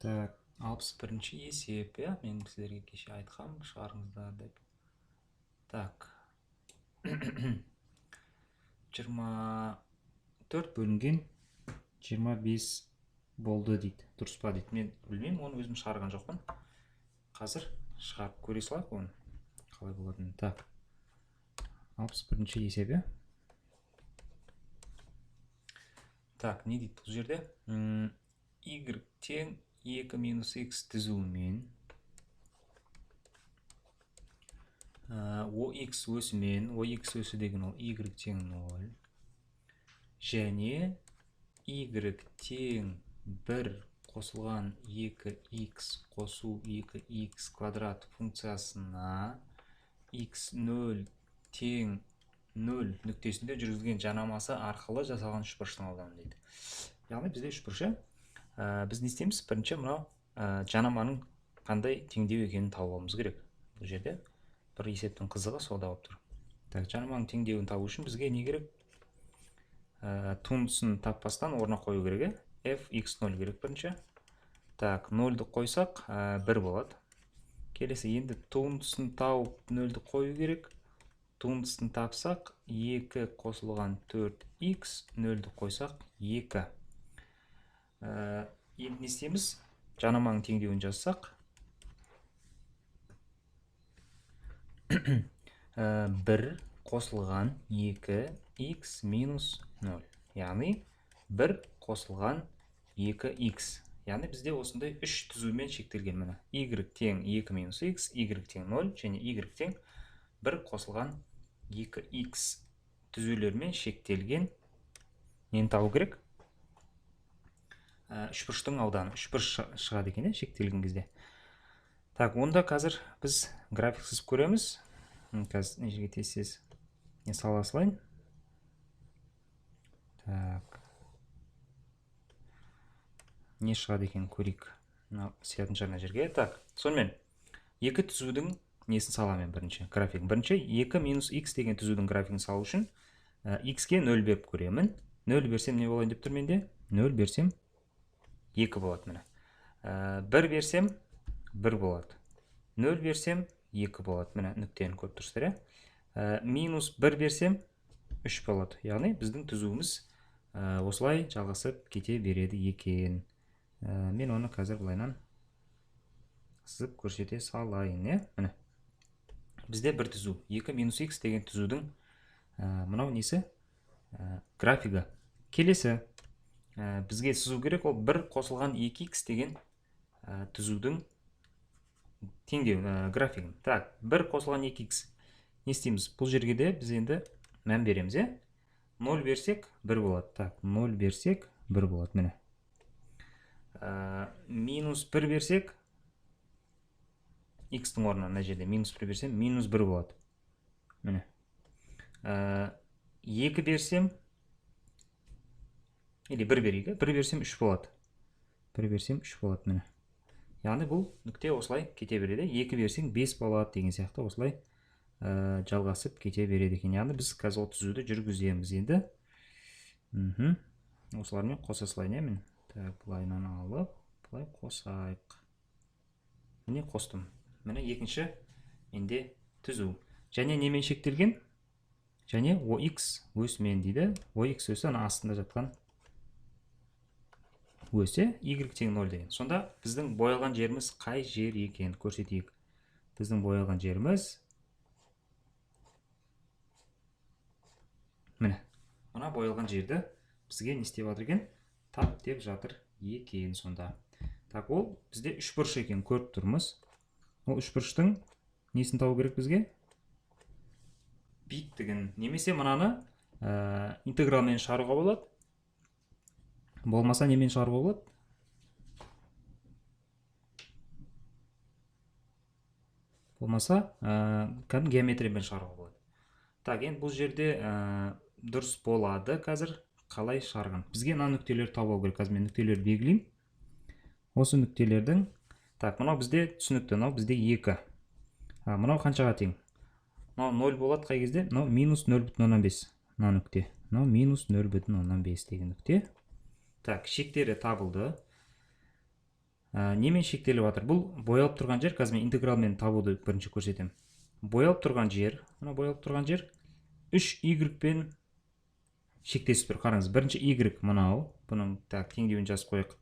Так, 61-ші есеп, иә, мен сіздерге кеше айтқам, шығарыңыздар деп. Так. 24 бөлінген 25 болды дейді. Дұрыс па дейді. Мен білмеймін, оны өзім шығарған жоқпын. Қазір шығарып көре салайық оны. Қалай болатынын. Так. 61-ші есеп, иә. Так, не дейді бұл жерде? Y тең 2 минус x түзуімен, OX өсімен, OX өсі деген ол Y тең 0, және Y тең 1 қосылған 2x қосу 2x квадрат функциясына x0 тең 0 нүктесінде жүргізілген жанамасы арқылы жасалған үшбұрыштың ауданы дейді. Яғни бізде үшбұрыш, иә? Біз не істейміз? Бірінші мынау жанаманың қандай теңдеу екенін тауып алуымыз керек. Бұл жерде бір есептің қызығы сонда болып тұр. Так, жанаманың теңдеуін табу үшін бізге не керек? Туындысын таппастан орнына қою керек, иә? F x 0 керек бірінші. Так, 0-ді қойсақ, 1 болады. Келесі енді туындысын тауып 0-ді қою керек. Туындысын тапсақ, 2 қосылған 4x, 0-ді қойсақ, 2. Енді не істейміз? Жанаманың теңдеуін жазсақ. 1 қосылған 2x минус 0. Яғни 1 қосылған 2x. Яғни бізде осындай үш түзумен шектелген міне. Y тең 2 минус x, Y тең 0 және Y тең 1 қосылған 2x түзулермен шектелген нені табу керек? Үшбұрыштың ауданы. Үшбұрыш шығады екен, шектелген кезде. Так, онда қазір біз график сызып көреміз. Қазір мына жерге тез-тез не сала салайын. Так. Не шығады екен көрейік. Мынау сиятын шығар мына жерге. Так, сонымен екі түзудің несін саламын мен бірінші графигін. Бірінші 2 минус x деген түзудің графигін салу үшін x-ке 0 беріп көремін. 0 берсем не болайын деп тұр менде? 0 берсем 2 болады міне. 1 берсем 1 болады. 0 берсем 2 болады. Міне нүктені көріп тұрсыздар, иә? Минус 1 берсем 3 болады. Яғни біздің түзуіміз осылай жалғасып кете береді екен. Мен оны қазір былайынан сызып көрсете салайын, иә? Міне. Бізде бір түзу, 2 минус x деген түзудің мынау несі? Графигі. Келесі бізге сызу керек ол 1 қосылған 2x деген түзудің теңдеу графигін. Так, 1 қосылған 2x. Не істейміз? Бұл жерге де біз енді мән береміз, иә? 0 берсек 1 болады. Так, 0 берсек 1 болады, міне. Минус 1 берсек, x-тің орнына мына жерде минус 1 берсем, минус 1 болады. Міне. 2 берсем, или 1 берейік, 1 берсем 3 болады. 1 берсем 3 болады, міне. Яғни бұл нүкте осылай кете береді. 2 берсең 5 болады деген сияқты осылай жалғасып кете береді екен. Яғни біз қазір ол түзуді жүргіземіз енді. Осылармен қоса салайын, иә, мен. Так, былайынан алып, былай қосайық. Міне қостым. Міне екінші менде түзу. Және немен шектелген? Және OX өсімен дейді. OX өсі ана астында жатқан өсі, Y тең 0 деген. Сонда біздің боялған жеріміз қай жер екен көрсетейік. Біздің боялған жеріміз міне. Мына боялған жерді бізге не істеп жатыр екен? Тап деп жатыр екен сонда. Так, ол бізде үшбұрыш екен, көріп тұрмыз. Ол үшбұрыштың несін табу керек бізге? Биіктігін. Немесе мынаны интегралмен шығаруға болады. Болмаса немен шығаруға болады? Болмаса кәдімгі геометриямен шығаруға болады. Так, енді бұл жерде дұрыс болады қазір қалай шығарған. Бізге мына нүктелерді табу керек. Қазір мен нүктелерді белгілеймін. Осы нүктелердің, так, мынау бізде түсінікті, мынау бізде 2. Мынау қаншаға тең? Мынау 0 болады қай кезде? Мынау минус 0,5. Мына нүкте. Мынау минус 0,5 деген нүкте. Так, шектері табылды. Немен шектеліп жатыр? Бұл боялып тұрған жер, қазір мен интегралмен табуды бірінші көрсетемін. Боялып тұрған жер, мына боялып тұрған жер 3y пен шектесіп тұр. Қараңыз, бірінші y мынау, бұның так теңдеуін жазып қояйық.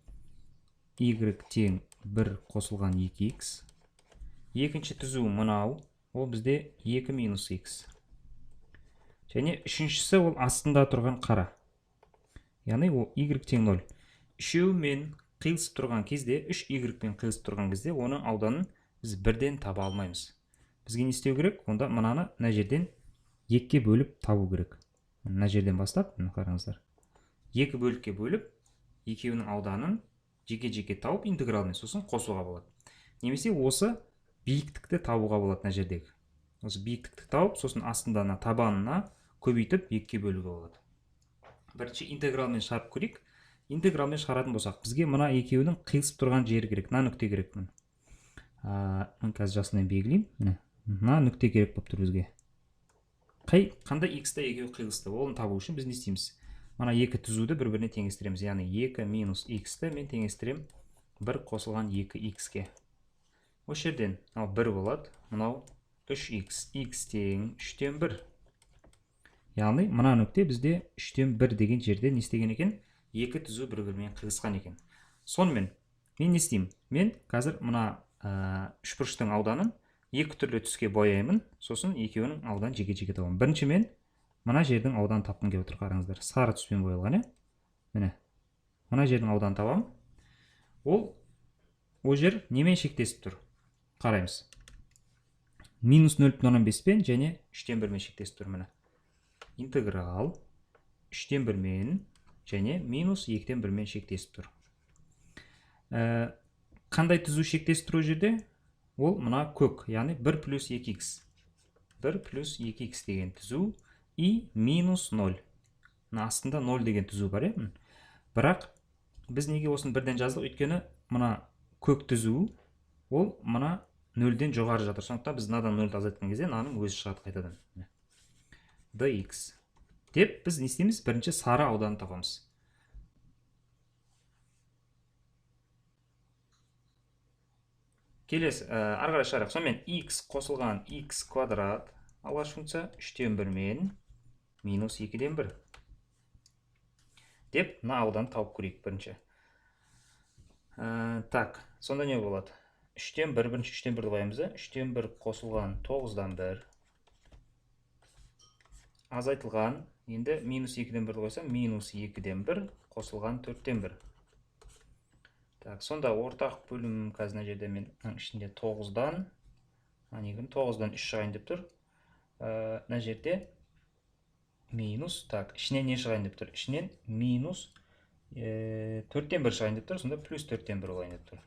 Y тең 1 қосылған 2x. Екінші түзу мынау, ол бізде 2 минус x. Және үшіншісі ол астында тұрған қара. Яғни ол y тең 0. Үшеуімен қиылысып тұрған кезде, 3y пен қиылысып тұрған кезде оның ауданын біз бірден таба алмаймыз. Бізге не істеу керек? Онда мынаны мына жерден 2-ге бөліп табу керек. Мына жерден бастап, мына қараңыздар. 2 бөлікке бөліп, екеуінің ауданын жеке-жеке тауып интегралмен сосын қосуға болады. Немесе осы биіктікті табуға болады мына жердегі. Осы биіктікті тауып, сосын астында мына табанына көбейтіп 2-ге бөлуге болады. Бірінші интегралмен шығарып көрейік. Интегралмен шығаратын болсақ, бізге мына екеуінің қиылысып тұрған жері керек, мына нүкте керек. Мен қазір жасылмен белгілеймін. Міне, мына нүкте керек болып тұр бізге. Қандай x-та екеуі қиылысты, оны табу үшін біз не істейміз? Мына екі түзуді бір-біріне теңестіреміз. Яғни 2 минус x-ті мен теңестіремін 1 қосылған 2x-ке. Осы жерден мынау 1 болады, мынау 3x, x тең 3-тен 1. Яғни мына нүкте бізде 3-тен 1 деген жерде не істеген екен? Екі түзу бір-бірімен қиылысқан екен. Сонымен мен не істеймін? Мен қазір мына үшбұрыштың ауданын екі түрлі түске бояймын, сосын екеуінің ауданын жеке-жеке табамын. Бірінші мен мына жердің ауданын тапқым келіп отыр, қараңыздар. Сары түспен боялған, иә? Міне. Мына жердің ауданын табамын. Ол жер немен шектесіп тұр? Қараймыз. Минус 0,5 пен және 3-тен 1 мен шектесіп тұр, міне. Интеграл 3-тен 1 мен және минус 2-тен 1 мен шектесіп тұр. Қандай түзу шектесіп тұр ол жерде? Ол мына көк, яғни 1 плюс 2x. 1 плюс 2x деген түзу и минус 0. Мына астында 0 деген түзу бар, иә? Бірақ біз неге осыны бірден жаздық? Өйткені мына көк түзу ол мына 0-ден жоғары жатыр. Сондықтан біз мынадан 0-ді азайтқан кезде мынаның өзі шығады қайтадан. Dx деп біз не істейміз? Бірінші сары ауданын табамыз. Келесі, ары қарай шығарайық. Сонымен x қосылған x квадрат алғашқы функция 3-тен 1 мен минус 2-ден 1 деп мына ауданды тауып көрейік бірінші. Так, сонда не болады? 3-тен 1, бірінші 3-тен 1-ді қоямыз, 3-тен 1 қосылған 9-дан 1 азайтылған, енді минус 2-ден 1-ді қойсам, минус 2-ден 1 қосылған 4-тен 1. Так, сонда ортақ бөлім қазір мына жерде мен мынаның ішінде 9-дан, 9-дан 3 шығайын деп тұр. Мына жерде минус, так, ішінен не шығайын деп тұр? Ішінен минус 4-тен 1 шығайын деп тұр, сонда плюс 4-тен 1 болайын деп тұр.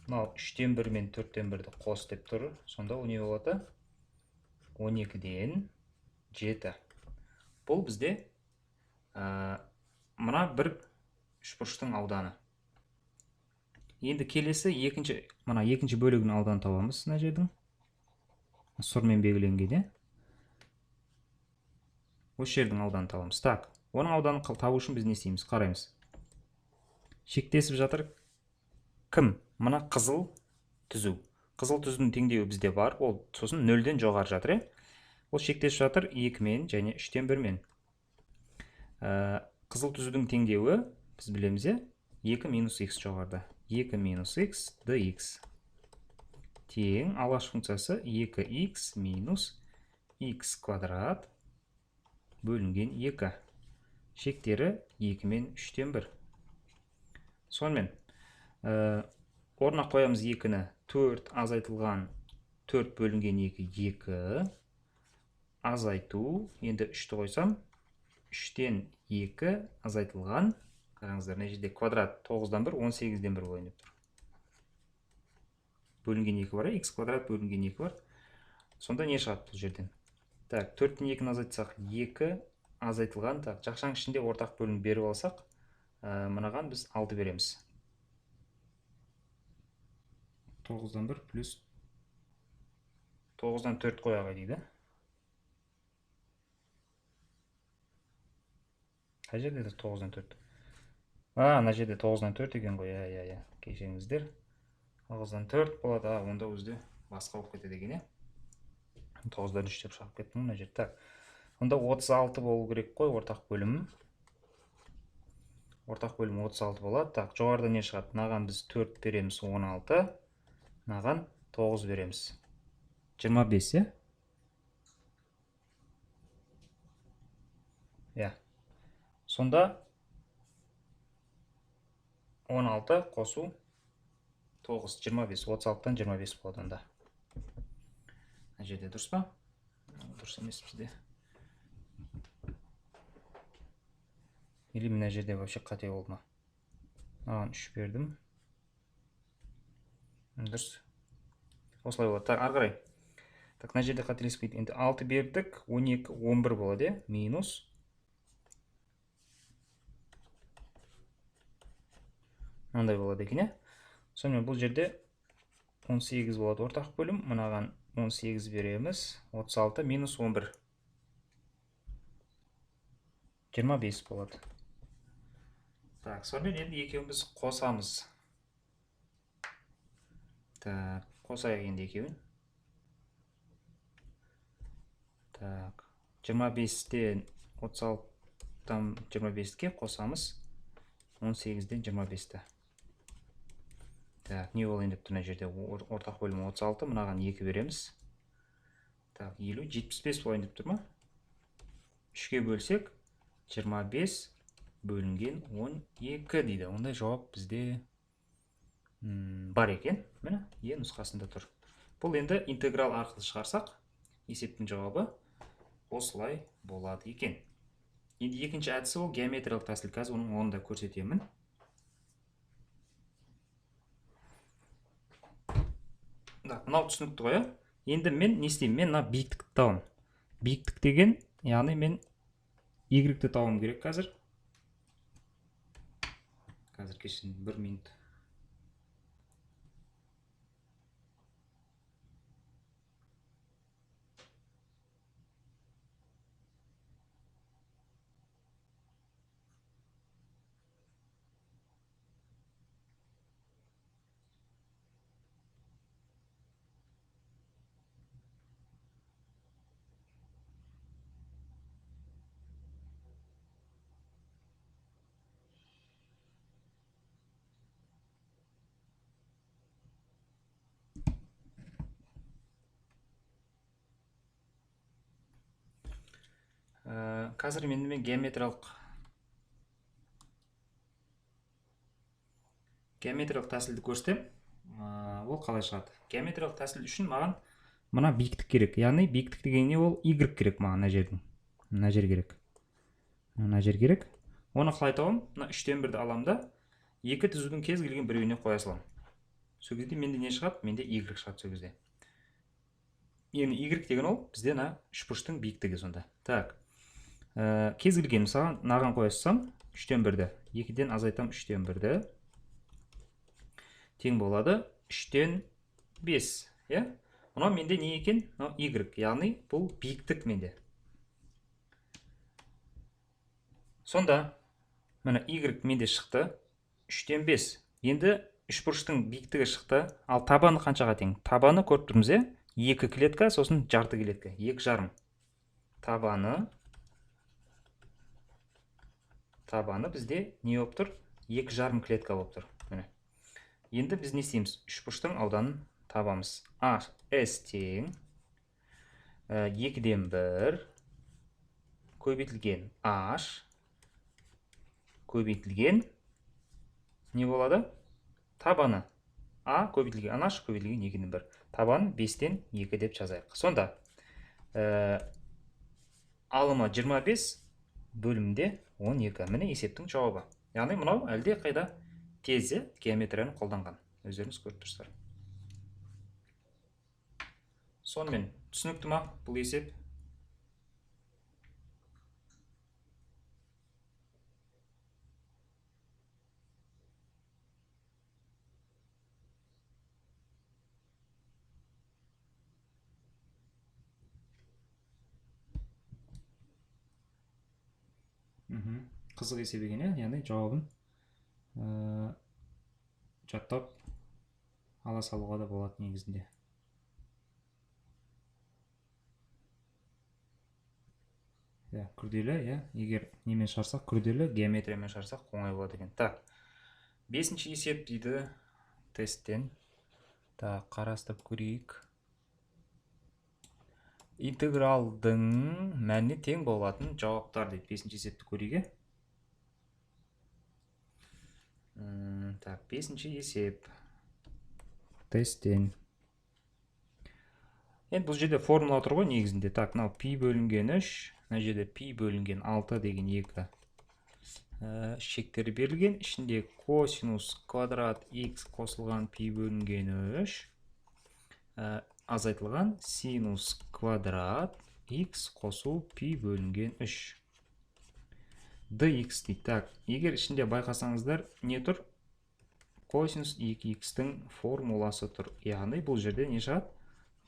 Мынау 3-тен 1 мен 4-тен 1-ді қос деп тұр, сонда ол не болады? 12-ден 7. Бұл бізде мына бір үшбұрыштың ауданы. Енді келесі екінші, мына екінші бөлігінің ауданын табамыз мына жердің. Сұрмен белгіленген, иә? Осы жердің ауданын табамыз. Так, оның ауданын табу үшін біз не істейміз? Қараймыз. Шектесіп жатыр кім? Мына қызыл түзу. Қызыл түзудің теңдеуі бізде бар. Ол сосын 0-ден жоғары жатыр, иә? Ол шектесіп жатыр 2 мен және 3-тен 1 мен. Қызыл түзудің теңдеуі біз білеміз, иә? 2 минус x жоғарыда. 2 минус x dx тең алғашқы функциясы 2x минус x квадрат бөлінген 2. Шектері 2 мен 3-тен 1. Сонымен, орнына қоямыз 2-ні. 4 азайтылған 4 бөлінген 2, 2 азайту. Енді 3-ті қойсам, 3-тен 2 азайтылған. Қараңыздар, мына жерде квадрат 9-дан 1, 18-ден 1 болайын деп тұр. Бөлінген 2 бар, x квадрат бөлінген 2 бар. Сонда не шығады бұл жерден? Так, 4-тен 2-ні азайтсақ, 2 азайтылған. Так, жақшаның ішінде ортақ бөлім беріп алсақ, мынаған біз 6 береміз. 9-дан 1 плюс 9-дан 4 қояға дейді. Қай жерде 9-дан 4? Мына жерде 9-дан 4 екен ғой. Иә. Кешіріңіздер. 9-дан 4 болады. Онда өзде басқа болып кетеді екен, иә? 9-дан 3 деп шығып кеттім мына жерде. Так. Онда 36 болу керек қой ортақ бөлім. Ортақ бөлім 36 болады. Так, жоғарыда не шығады? Мынаған біз 4 береміз, 16. Мынаған 9 береміз. 25, иә? Иә. Сонда 16 қосу 9, 25. 36-тан 25 болады онда. Мына жерде дұрыс па? Дұрыс емес бізде. Или мына жерде вообще қате болды ма? Маған 3 бердім. Дұрыс. Осылай болады. Так, ары қарай. Так, мына жерде қателеспейді. Енді 6 бердік, 12, 11 болады, иә? Минус. Мынандай болады екен, иә? Сонымен бұл жерде 18 болады ортақ бөлім. Мынаған 18 береміз. 36 минус 11. 25 болады. Так, сонымен енді екеуін біз қосамыз. Так, қосайық енді екеуін. Так, 25-тен 36-тан 25-ке қосамыз. 18-ден 25-ті. Так, не болайын деп тұр мына жерде? Ортақ бөлім 36, мынаған 2 береміз. Так, 50, 75 болайын деп тұр ма? 3-ке бөлсек, 25 бөлінген 12 дейді. Ондай жауап бізде бар екен. Міне, Е нұсқасында тұр. Бұл енді интеграл арқылы шығарсақ, есептің жауабы осылай болады екен. Енді екінші әдісі ол геометриялық тәсіл. Қазір оны да көрсетемін. Так, мынау түсінікті ғой, иә? Енді мен не істеймін? Мен мына биіктікті табамын. Биіктік деген, яғни мен y-ті табуым керек қазір. Қазір кешірім, 1 минут. Қазір мен геометриялық тәсілді көрсетемін. Ол қалай шығады? Геометриялық тәсіл үшін маған мына биіктік керек. Яғни биіктік деген не ол? Y керек маған мына жердің. Мына жер керек. Мына жер керек. Оны қалай табамын? Мына 3-тен 1-ді аламын да, екі түзудің кез келген біреуіне қоя саламын. Сол кезде менде не шығады? Менде Y шығады сол кезде. Яғни Y деген ол бізде мына үшбұрыштың биіктігі сонда. Так. Кез келген, мысалы, мынаған қоя салсам, 3-тен 1-ді, 2-ден азайтам 3-тен 1-ді, тең болады 3-тен 5, иә? Мынау менде не екен? Мынау Y, яғни бұл биіктік менде. Сонда, міне Y менде шықты, 3-тен 5. Енді үшбұрыштың биіктігі шықты, ал табаны қаншаға тең? Табаны көріп тұрмыз, иә? 2 клетка, сосын жарты клетка, 2,5. Табаны бізде не болып тұр? 2,5 клетка болып тұр. Міне. Енді біз не істейміз? Үшбұрыштың ауданын табамыз. А, С тең 2-ден 1 көбейтілген H көбейтілген не болады? Табаны А көбейтілген H көбейтілген 2-ден 1. Табанын 5-тен 2 деп жазайық. Сонда алымы 25 бөлімде 12. Міне есептің жауабы. Яғни мынау әлде қайда тез геометрияны қолданған. Өздеріңіз көріп тұрсыздар. Сонымен түсінікті ма бұл есеп? Қызық есеп екен, иә? Яғни жауабын Жаттап ала салуға да болады негізінде. Иә, күрделі, иә. Егер немен шығарсақ, күрделі геометриямен шығарсақ оңай болады екен. Так, 5-ші есеп дейді тесттен. Так, қарастырып көрейік. Интегралдың мәніне тең болатын жауаптар дейді. 5-ші есепті көрейік. Так, 5-ші есеп тесттен. Енді бұл жерде формула тұр ғой негізінде. Так, мынау пи бөлінген 3, мына жерде пи бөлінген 6 деген екі шектері берілген. Ішінде косинус квадрат х қосылған пи бөлінген 3 азайтылған синус квадрат х қосу пи бөлінген 3 dx дейді. Так, егер ішінде байқасаңыздар не тұр? Косинус 2х-тің формуласы тұр. Яғни бұл жерде не шығады?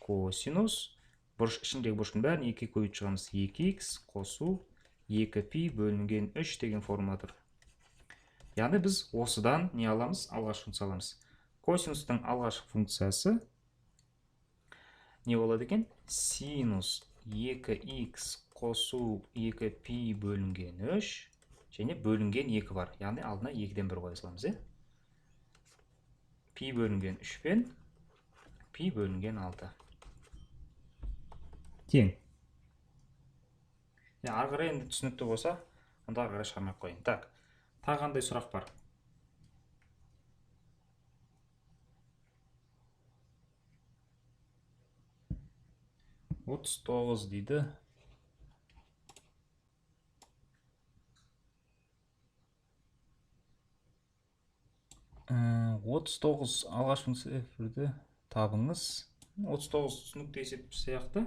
Косинус, бұрыш ішіндегі бұрыштың бәрін 2-ге көбейтіп шығамыз. 2х қосу 2π бөлінген 3 деген формула тұр. Яғни біз осыдан не аламыз? Алғашқы функция аламыз. Косинустың алғашқы функциясы не болады екен? Синус 2х қосу 2π бөлінген 3 және бөлінген 2 бар. Яғни алдына 2-ден 1 қоя саламыз, е? Пи бөлінген 3 пен пи бөлінген 6 тең. Ары қарай енді түсінікті болса, онда ары қарай шығармай қояйын. Так, тағы қандай сұрақ бар? 39 дейді. 39 алғашқы функция f1-ді табыңыз. 39 түсінікті есеп сияқты.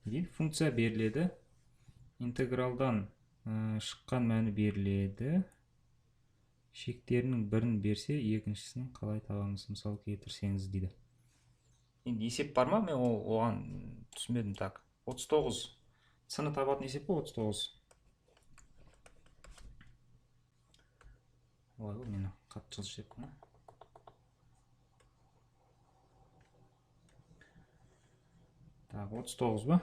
Дейді, функция беріледі. Интегралдан шыққан мәні беріледі. Шектерінің бірін берсе, екіншісін қалай табамыз, мысал келтірсеңіз дейді. Енді есеп бар ма? Мен оған түсінбедім. Так, 39. С-ны табатын есеп қой, 39. Ой, мені қатты жылжып жіберіппін, а? Так, 39 ба?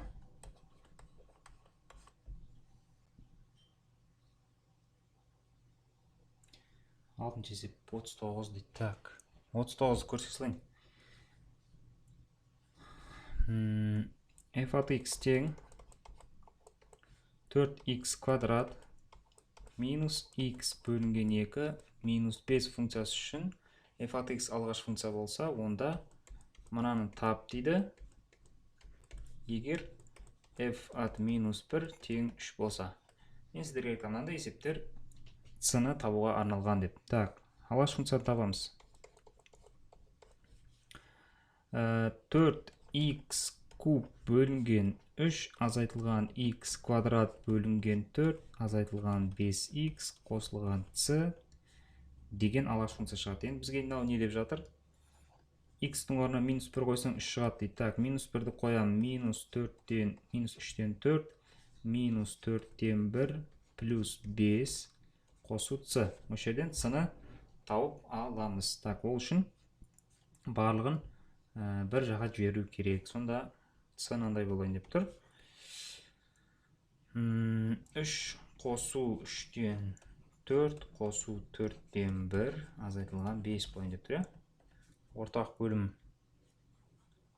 Алтыншы есеп 39 дейді. Так, 39 көрсете салайын. F от x тең 4x квадрат минус x бөлінген 2 минус 5 функциясы үшін f от x алғашқы функция болса, онда мынаны тап дейді. Егер f от минус 1 тең 3 болса. Мен сіздерге айтқан мынандай есептер c-ны табуға арналған деп. Так, алғашқы функцияны табамыз. 4x куб бөлінген 3 азайтылған x квадрат бөлінген 4 азайтылған 5x қосылған c деген алғашқы функция шығады. Енді бізге мынау не деп жатыр? X-тің орнына минус 1 қойсаң 3 шығады дейді. Так, минус 1-ді қоямын. Минус 4-тен, минус 3-тен 4, минус 4-тен 1 плюс 5 қосу c. Осы жерден c-ны тауып аламыз. Так, ол үшін барлығын бір жаққа жіберу керек. Сонда c мынандай болайын деп тұр. 3 қосу 3-тен 4 қосу 4-тен 1 азайтылған 5 болайын деп тұр, иә? Ортақ бөлім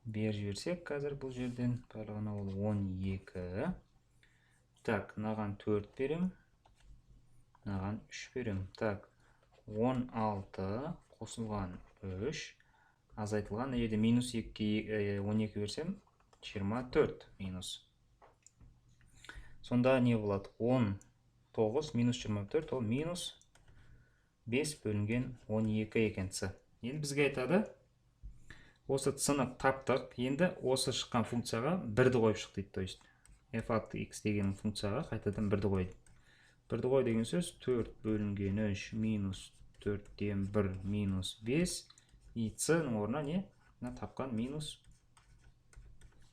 беріп жіберсек қазір бұл жерден барлығына ол 12. Так, мынаған 4 берем, мынаған 3 берем. Так, 16 қосылған 3 азайтылған, мына жерде минус 2-ге 12 берсем 24 минус. Сонда не болады? 19 минус 24 ол минус 5 бөлінген 12 екен c. Енді бізге айтады, осы c-ны таптық, енді осы шыққан функцияға 1-ді қойып шық дейді. То есть f от x деген функцияға қайтадан 1-ді қой. 1-ді қой деген сөз 4 бөлінген 3 минус 4-тен 1 минус 5 и c-ның орнына не? Мына тапқан минус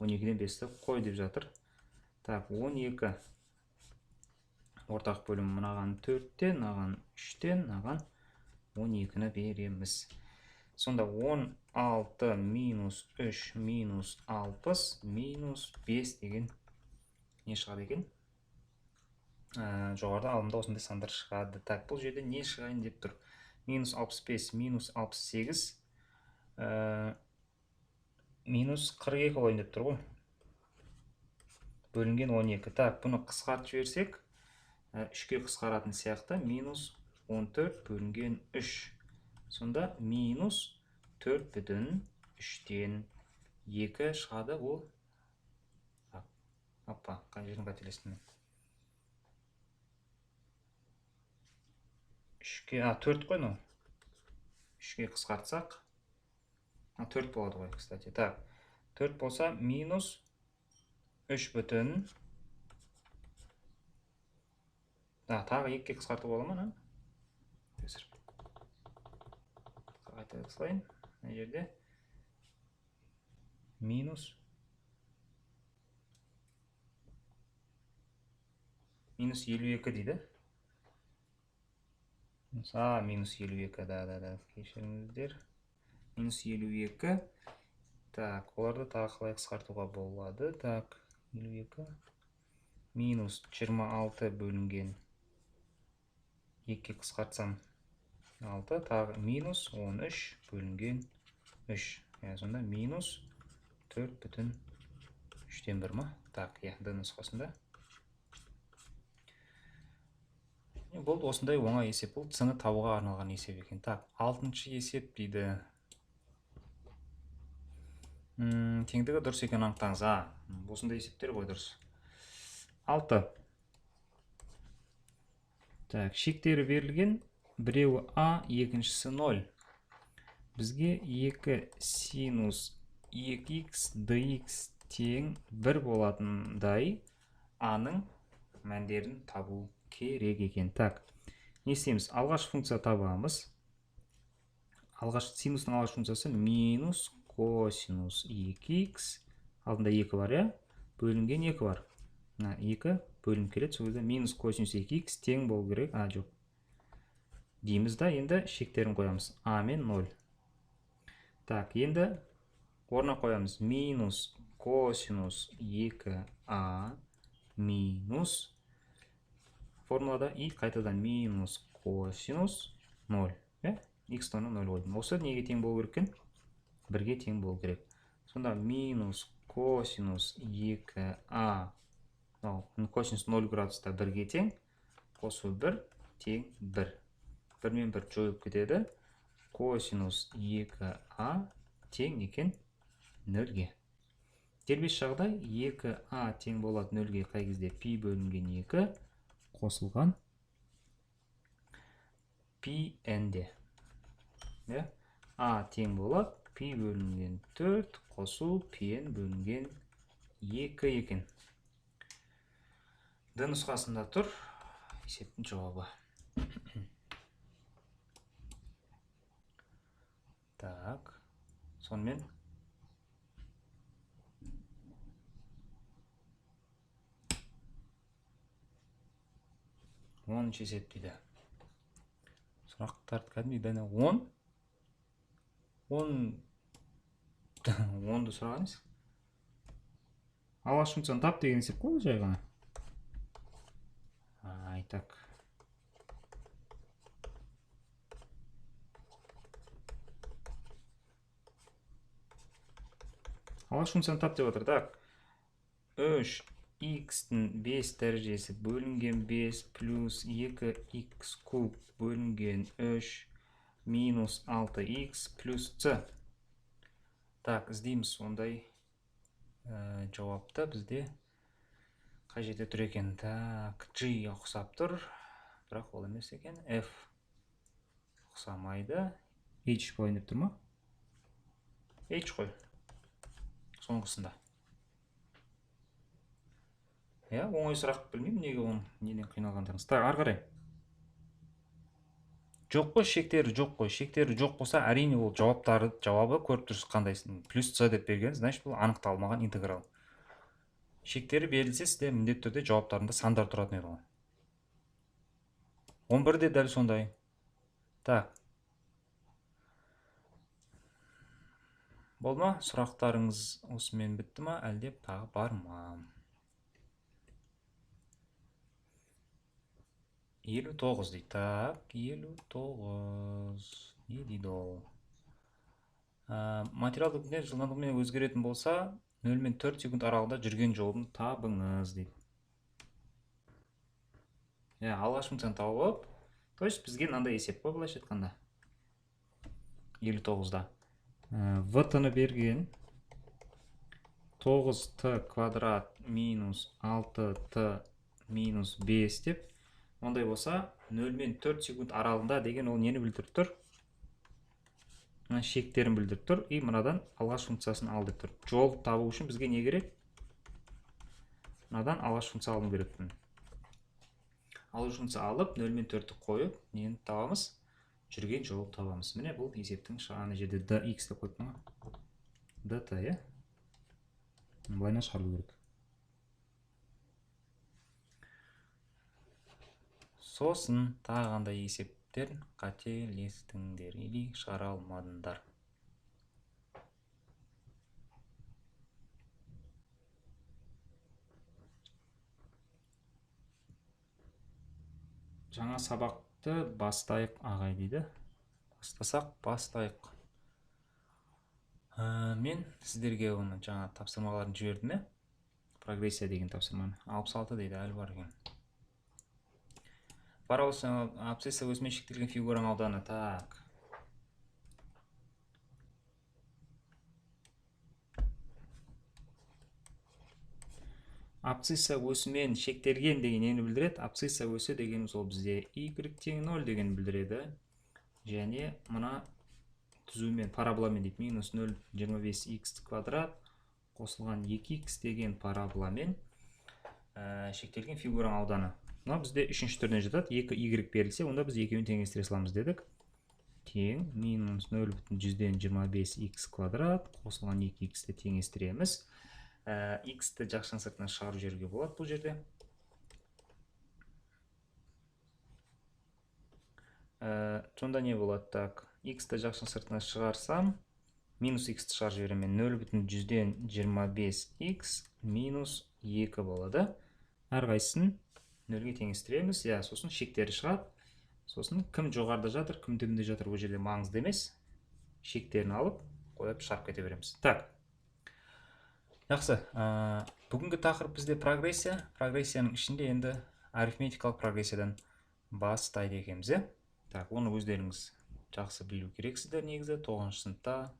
12-ден 5-ті қой деп жатыр. Так, 12 Ортақ бөлім мынаған 4-тен, мынаған 3-тен, мынаған 12-ні береміз. Сонда 16 минус 3 минус 60 минус 5 деген не шығады екен? Жоғарыда алымда осындай сандар шығады. Так, бұл жерде не шығайын деп тұр? Минус 65, минус 68, минус 42 болайын деп тұр ғой. Бөлінген 12. Так, бұны қысқартып жіберсек, 3-ке қысқаратын сияқты, минус 14 бөлінген 3. Сонда минус 4,3-тен 2 шығады ол. Апа, қай жерден қателестім мен? 3-ке, 4 қой мынау. 3-ке қысқартсақ, 4 болады ғой, кстати. Так, 4 болса, минус 3 бүтін. Тағы 2-ке қысқартуға бола ма, на? Қайта салайын. Мына жерде минус 52 дейді. Минус 52, да, кешіріңіздер. Минус 52. Так, оларды тағы қалай қысқартуға болады? Так, 52 минус 26 бөлінген 2-ге қысқартсам 6, тағы минус 13 бөлінген 3. Сонда минус 4,3 1 ма? Так, Д нұсқасында. Болды, осындай оңай есеп. Бұл С-ны табуға арналған есеп екен. Так, 6-шы есеп дейді. Теңдігі дұрыс екенін анықтаңыз. Осындай есептер ғой дұрыс. 6. Так, шектері берілген. Біреуі А, екіншісі 0. Бізге 2 синус 2х dx тең 1 болатындай А-ның мәндерін табу керек екен. Так, не істейміз? Алғаш функция табамыз. Алғаш синустың алғаш функциясы минус косинус 2х, алдында 2 бар, иә? Бөлінген 2 бар. Мына 2 бөлініп келеді, сол кезде минус косинус 2х тең болу керек. Жоқ. Дейміз да, енді шектерін қоямыз. А мен 0. Так, енді орнына қоямыз. Минус косинус 2а минус формулада и қайтадан минус косинус 0. Х тонна 0 қойдым. Осы неге тең болу керек екен? 1-ге тең болу керек. Сонда минус косинус 2а, косинус 0 градуста 1-ге тең, қосу 1 тең 1. 1 мен 1 жойылып кетеді. Косинус 2а тең екен 0-ге. Дербес жағдай 2а тең болады 0-ге қай кезде пи бөлінген 2 қосылған пи n-де. А тең болады пи бөлінген 4 қосу пи n бөлінген 2 екен. Д нұсқасында тұр есептің жауабы. Так, сонымен оныншы есеп дейді. Сұрақтарды кәдімгідей 10. 10-ды сұраған емес. Алғаш функцияны тап деген есеп қой жай ғана. Ай, так. Алғаш функцияны тап деп отыр. Так. 3 х-тің 5 дәрежесі бөлінген 5 плюс 2х куб бөлінген 3 минус 6х плюс c. Так, іздейміз ондай жауапты бізде қай жерде тұр екен? Так, G ұқсап тұр, бірақ ол емес екен. F ұқсамайды. H болайын деп тұр ма? H қой. Соңғысында. Иә, оңай сұрақ, білмеймін неге оның неден қиналғандарыңыз. Так, ары қарай. Жоқ қой, шектері жоқ қой. Шектері жоқ болса, әрине ол жауаптары, жауабы көріп тұрсыз қандайсың. Плюс c деп берген, значит бұл анықталмаған интеграл. Шектері берілсе, сізде міндетті түрде жауаптарында сандар тұратын еді ғой. 11 де дәл сондай. Так. Болды ма? Сұрақтарыңыз осымен бітті ма? Әлде тағы бар ма? 59 дейді. Так, 59. Не дейді ол? Материалдық дүние жылдамдығымен өзгеретін болса, 0 мен 4 секунд аралығында жүрген жолын табыңыз дейді. Иә, алғашқы функцияны тауып, то есть бізге мынандай есеп қой, былайша айтқанда. 59-да. В-ны берген 9t квадрат минус 6t минус 5 деп. Ондай болса 0 мен 4 секунд аралығында деген ол нені білдіріп тұр? Мына шектерін білдіріп тұр. И мынадан алғаш функциясын ал деп тұр. Жол табу үшін бізге не керек? Мынадан алғаш функция алу керек. Алғаш функция алып 0 мен 4-ті қойып нені табамыз? Жүрген жолын табамыз. Міне бұл есептің ана жерде dx деп қойыппын ғой. Dt, иә? Былайынан шығару керек. Сосын тағы қандай есептер қателестіңдер или шығара алмадыңдар? Жаңа сабақты бастайық ағай дейді. Бастасақ, бастайық. Мен сіздерге оны жаңа тапсырмаларын жібердім, е? Прогрессия деген тапсырманы. 66 дейді, әлі бар екен. Парабола абсцисса осімен шектелген фигураның ауданы. Так. Абсцисса осімен шектелген деген нені білдіреді? Абсцисса осі дегеніміз ол бізде y тең 0 деген білдіреді. Және мына түзумен, параболамен дейді, минус 0,25 x квадрат қосылған 2x деген параболамен шектелген фигураның ауданы. Мына бізде үшінші түрінен жатады. 2y берілсе, онда біз екеуін теңестіре саламыз дедік. Тең минус 0,25 x квадрат қосылған 2x-ті теңестіреміз. X-ті жақшаның сыртынан шығарып жіберуге болады бұл жерде. Сонда не болады? Так, x-ті жақшаның сыртынан шығарсам, минус x-ті шығарып жіберемін. 0,25 x минус 2 болады. Әрқайсысын нөлге теңестіреміз. Иә, сосын шектері шығады. Сосын кім жоғарыда жатыр, кім төменде жатыр, бұл жерде маңызды емес. Шектерін алып, қойып шығарып кете береміз. Так. Жақсы. Бүгінгі тақырып бізде прогрессия. Прогрессияның ішінде енді арифметикалық прогрессиядан бастайды екенбіз, иә? Так, оны өздеріңіз жақсы білу керексіздер негізі. 9-шы сыныпта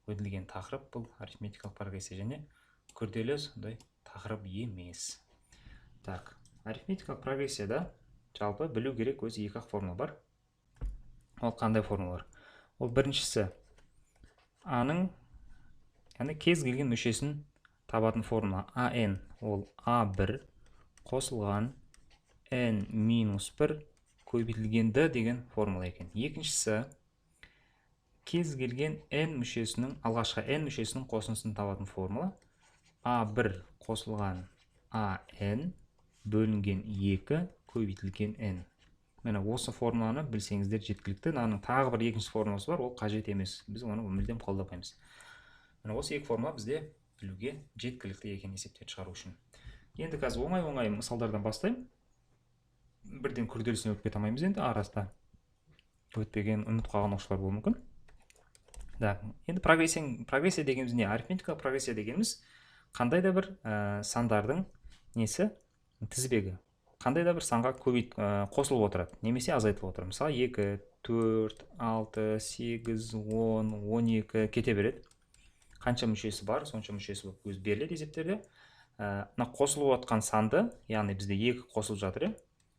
өтілген тақырып бұл арифметикалық прогрессия және күрделі сондай тақырып емес. Так, арифметикалық прогрессияда жалпы білу керек өзі екі ақ формула бар. Ол қандай формулалар? Ол біріншісі А-ның, яғни кез келген мүшесін табатын формула АН, ол А1 қосылған N минус 1 көбейтілген D деген формула екен. Екіншісі кез келген N мүшесінің, алғашқы N мүшесінің қосындысын табатын формула А1 қосылған АН бөлінген 2 көбейтілген N. Міне осы формуланы білсеңіздер жеткілікті. Мынаның тағы бір екінші формуласы бар, ол қажет емес. Біз оны мүлдем қолданбаймыз. Міне осы екі формула бізде білуге жеткілікті екен есептерді шығару үшін. Енді қазір оңай-оңай мысалдардан бастаймын. Бірден күрделісіне өтіп кете алмаймыз енді, арасында өтпеген, ұмытып қалған оқушылар болуы мүмкін. Да, енді прогрессия дегеніміз не? Арифметикалық прогрессия дегеніміз қандай да бір сандардың несі, тізбегі. Қандай да бір санға қосылып отырады, немесе азайтылып отырады. Мысалы, 2, 4, 6, 8, 10, 12 кете береді. Қанша мүшесі бар, сонша мүшесі болып өзі беріледі есептерде. Мына қосылып отқан санды, яғни бізде 2 қосылып жатыр,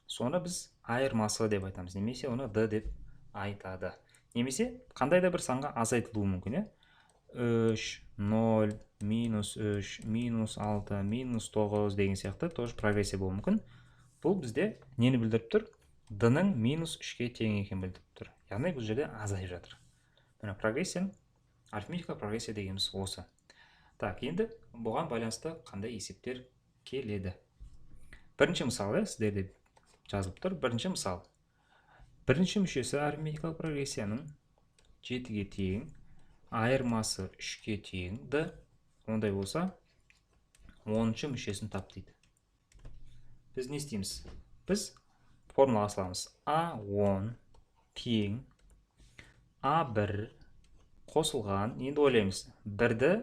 соны біз айырмасы деп айтамыз, немесе оны D деп айтады. Немесе қандай да бір санға азайтылуы мүмкін, 3, 0, минус 3, минус 6, минус 9 деген сияқты тоже прогрессия болуы мүмкін. Бұл бізде нені білдіріп тұр? D-ның минус 3-ке тең екенін білдіріп тұр. Яғни бұл жерде азайып жатыр. Міне прогрессия, арифметикалық прогрессия дегеніміз осы. Так, енді бұған байланысты қандай есептер келеді? Бірінші мысал, сіздерде жазылып тұр. Бірінші мысал. Бірінші мүшесі арифметикалық прогрессияның 7-ге тең, айырмасы 3-ке тең д. Ондай болса, 10-шы мүшесін тап дейді. Біз не істейміз? Біз формулаға саламыз. А10 тең А1 қосылған, енді ойлаймыз, 1-ді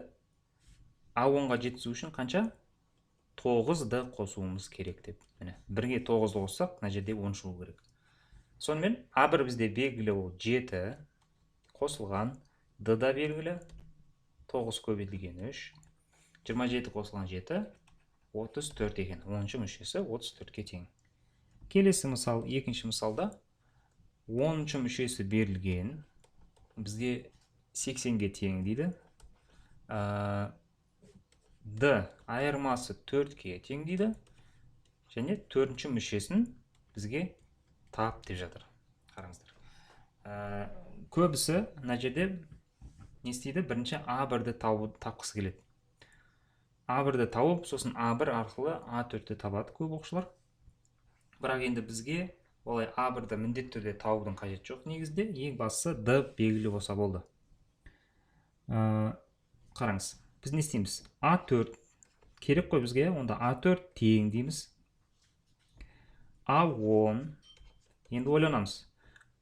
А10-ға жеткізу үшін қанша? 9-ды қосуымыз керек деп. Міне, 1-ге 9-ды қоссақ, мына жерде 10 шығу керек. Сонымен А1 бізде белгілі ол 7 қосылған, Д да белгілі 9 көбейтілген 3, 27 қосылған 7, 34 екен. 10-шы мүшесі 34-ке тең. Келесі мысал, екінші мысалда 10-шы мүшесі берілген, бізге 80-ге тең дейді. Д айырмасы 4-ке тең дейді. Және 4-ші мүшесін бізге тап деп жатыр. Қараңыздар. Көбісі мына жерде не істейді? Бірінші А1-ді тапқысы келеді. А1-ді тауып, сосын А1 арқылы А4-ті табады көп оқушылар. Бірақ енді бізге олай А1-ді міндетті түрде табудың қажеті жоқ негізінде. Ең бастысы Д белгілі болса болды. Қараңыз, біз не істейміз? А4 керек қой бізге, онда А4 тең дейміз. А10, енді ойланамыз.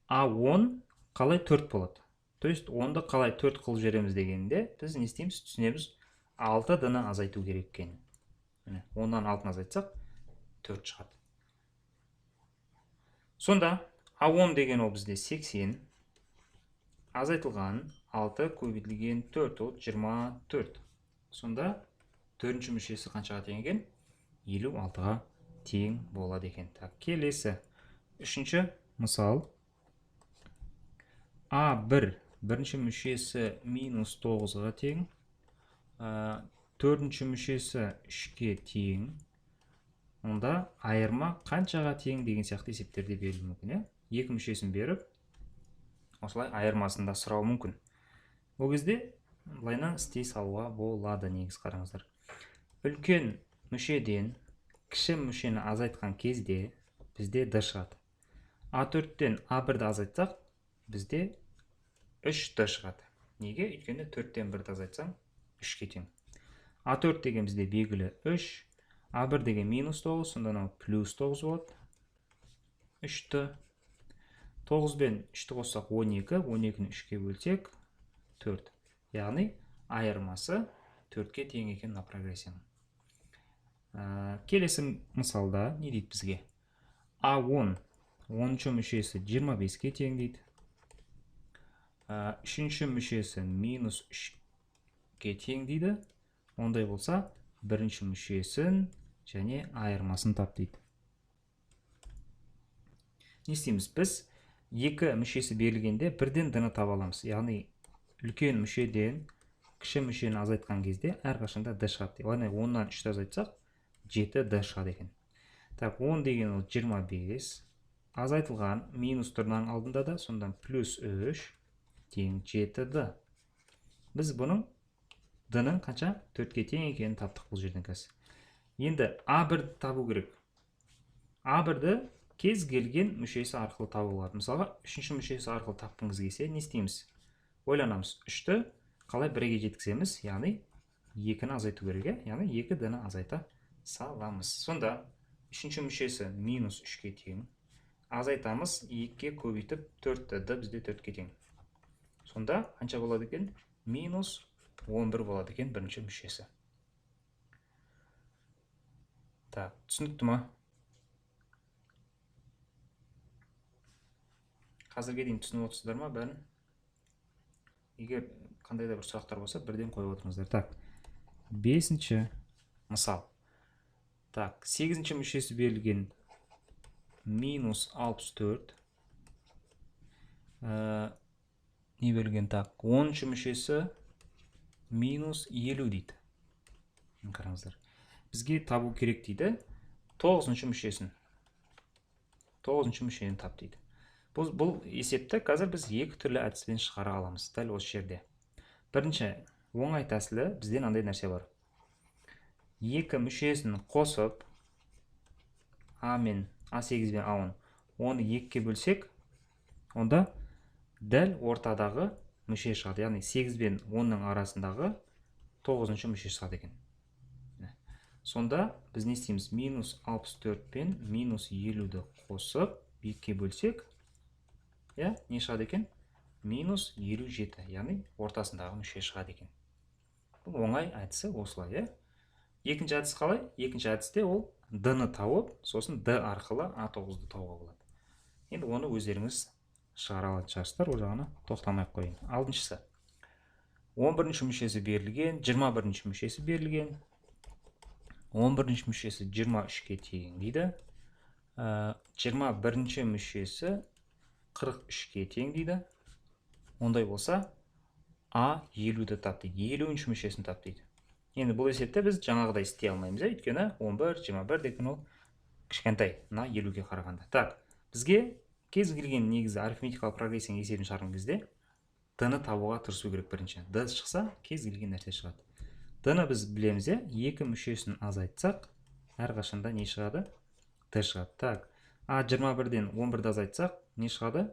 А10 қалай 4 болады? То есть 10-ды қалай 4 қылып жібереміз дегенде біз не істейміз? Түсінеміз, 6 д-ны азайту керек екенін. Міне, 10-нан 6-ны азайтсақ, 4 шығады. Сонда А10 деген ол бізде 80 азайтылған 6 көбейтілген 4, ол 24. Сонда 4-ші мүшесі қаншаға тең екен? 56-ға тең болады екен. Так, келесі үшінші мысал. А1 бірінші мүшесі минус 9-ға тең, төртінші мүшесі 3-ке тең. Онда айырма қаншаға тең деген сияқты есептерде берілуі мүмкін, иә? Екі мүшесін беріп, осылай айырмасын да сұрауы мүмкін. Ол кезде былайынан істей салуға болады негіз, қараңыздар. Үлкен мүшеден кіші мүшені азайтқан кезде бізде D шығады. А4-тен А1-ді азайтсақ, бізде 3D шығады. Неге? Өйткені 4-тен 1-ді азайтсаң, 3-ке тең. А4 деген бізде белгілі 3, А1 деген минус 9, сонда мынау плюс 9 болады. 3-ті. 9 бен 3-ті қоссақ 12, 12-ні 3-ке бөлсек 4. Яғни айырмасы 4-ке тең екен мына прогрессияның. Келесі мысалда не дейді бізге? А10, 10-шы мүшесі 25-ке тең дейді. 3-ші мүшесі минус 3-ке тең дейді. Ондай болса, бірінші мүшесін және айырмасын тап дейді. Не істейміз? Біз екі мүшесі берілгенде бірден д-ны таба аламыз. Яғни үлкен мүшеден кіші мүшені азайтқан кезде әрқашанда д шығады. Яғни 10-нан 3-ті азайтсақ, 7 д шығады екен. Так, 10 деген ол 25, азайтылған минус тұрнаның алдында да, сондан плюс 3 тең 7 д. Біз бұның д-ның қанша? 4-ке тең екенін таптық бұл жерден қазір. Енді А1-ді табу керек. А1-ді кез келген мүшесі арқылы табуға болады. Мысалға, 3-ші мүшесі арқылы тапқыңыз келсе, не істейміз? Ойланамыз. 3-ті қалай 1-ге жеткіземіз? Яғни 2-ні азайту керек, иә? Яғни 2 д-ны азайта саламыз. Сонда 3-ші мүшесі минус 3-ке тең. Азайтамыз, 2-ге көбейтіп 4-ті, д бізде 4-ке тең. Сонда қанша болады екен? Минус 11 болады екен бірінші мүшесі. Так, түсінікті ма? Қазірге дейін түсініп отырсыздар ма бәрін? Егер қандай да бір сұрақтар болса, бірден қойып отырыңыздар. Так, 5-ші мысал. Так, 8-ші мүшесі берілген минус 64. Не берілген? Так, 10-шы мүшесі минус 50 дейді. Қараңыздар. Бізге табу керек дейді. 9-шы мүшесін. 9-шы мүшені тап дейді. Бұл есепті қазір біз екі түрлі әдіспен шығара аламыз дәл осы жерде. Бірінші оңай тәсілі, бізде мынандай нәрсе бар. Екі мүшесін қосып А мен А8 бен А10, оны екіге бөлсек, Онда дәл ортадағы мүше шығады, яғни 8 бен 10-ның арасындағы 9-шы мүше шығады екен. Сонда біз не істейміз? Минус 64 пен минус 50-ді қосып 2-ге бөлсек, иә, не шығады екен? Минус 57, яғни ортасындағы мүше шығады екен. Бұл оңай әдісі осылай, иә. Екінші әдіс қалай? Екінші әдісте ол D-ны тауып, сосын D арқылы А9-ды табуға болады. Енді оны өздеріңіз шығара алатын шығарсыздар, ол жағына тоқтамай ақ қояйын. Алтыншысы. 11-ші мүшесі берілген, 21-ші мүшесі берілген. 11-ші мүшесі 23-ке тең дейді. 21-ші мүшесі 43-ке тең дейді. Ондай болса, А 50-ді тап дейді, 50-ші мүшесін тап дейді. Енді бұл есепте біз жаңағыдай істей алмаймыз, өйткені 11, 21 деген ол кішкентай, мына 50-ге қарағанда. Так, бізге кез келген негізі арифметикалық прогрессияның есебін шығарған кезде D-ны табуға тырысу керек бірінші. D шықса, кез келген нәрсе шығады. D-ны біз білеміз, иә, екі мүшесін азайтсақ, әрқашанда не шығады? D шығады. Так, А 21-ден 11-ді азайтсақ, не шығады?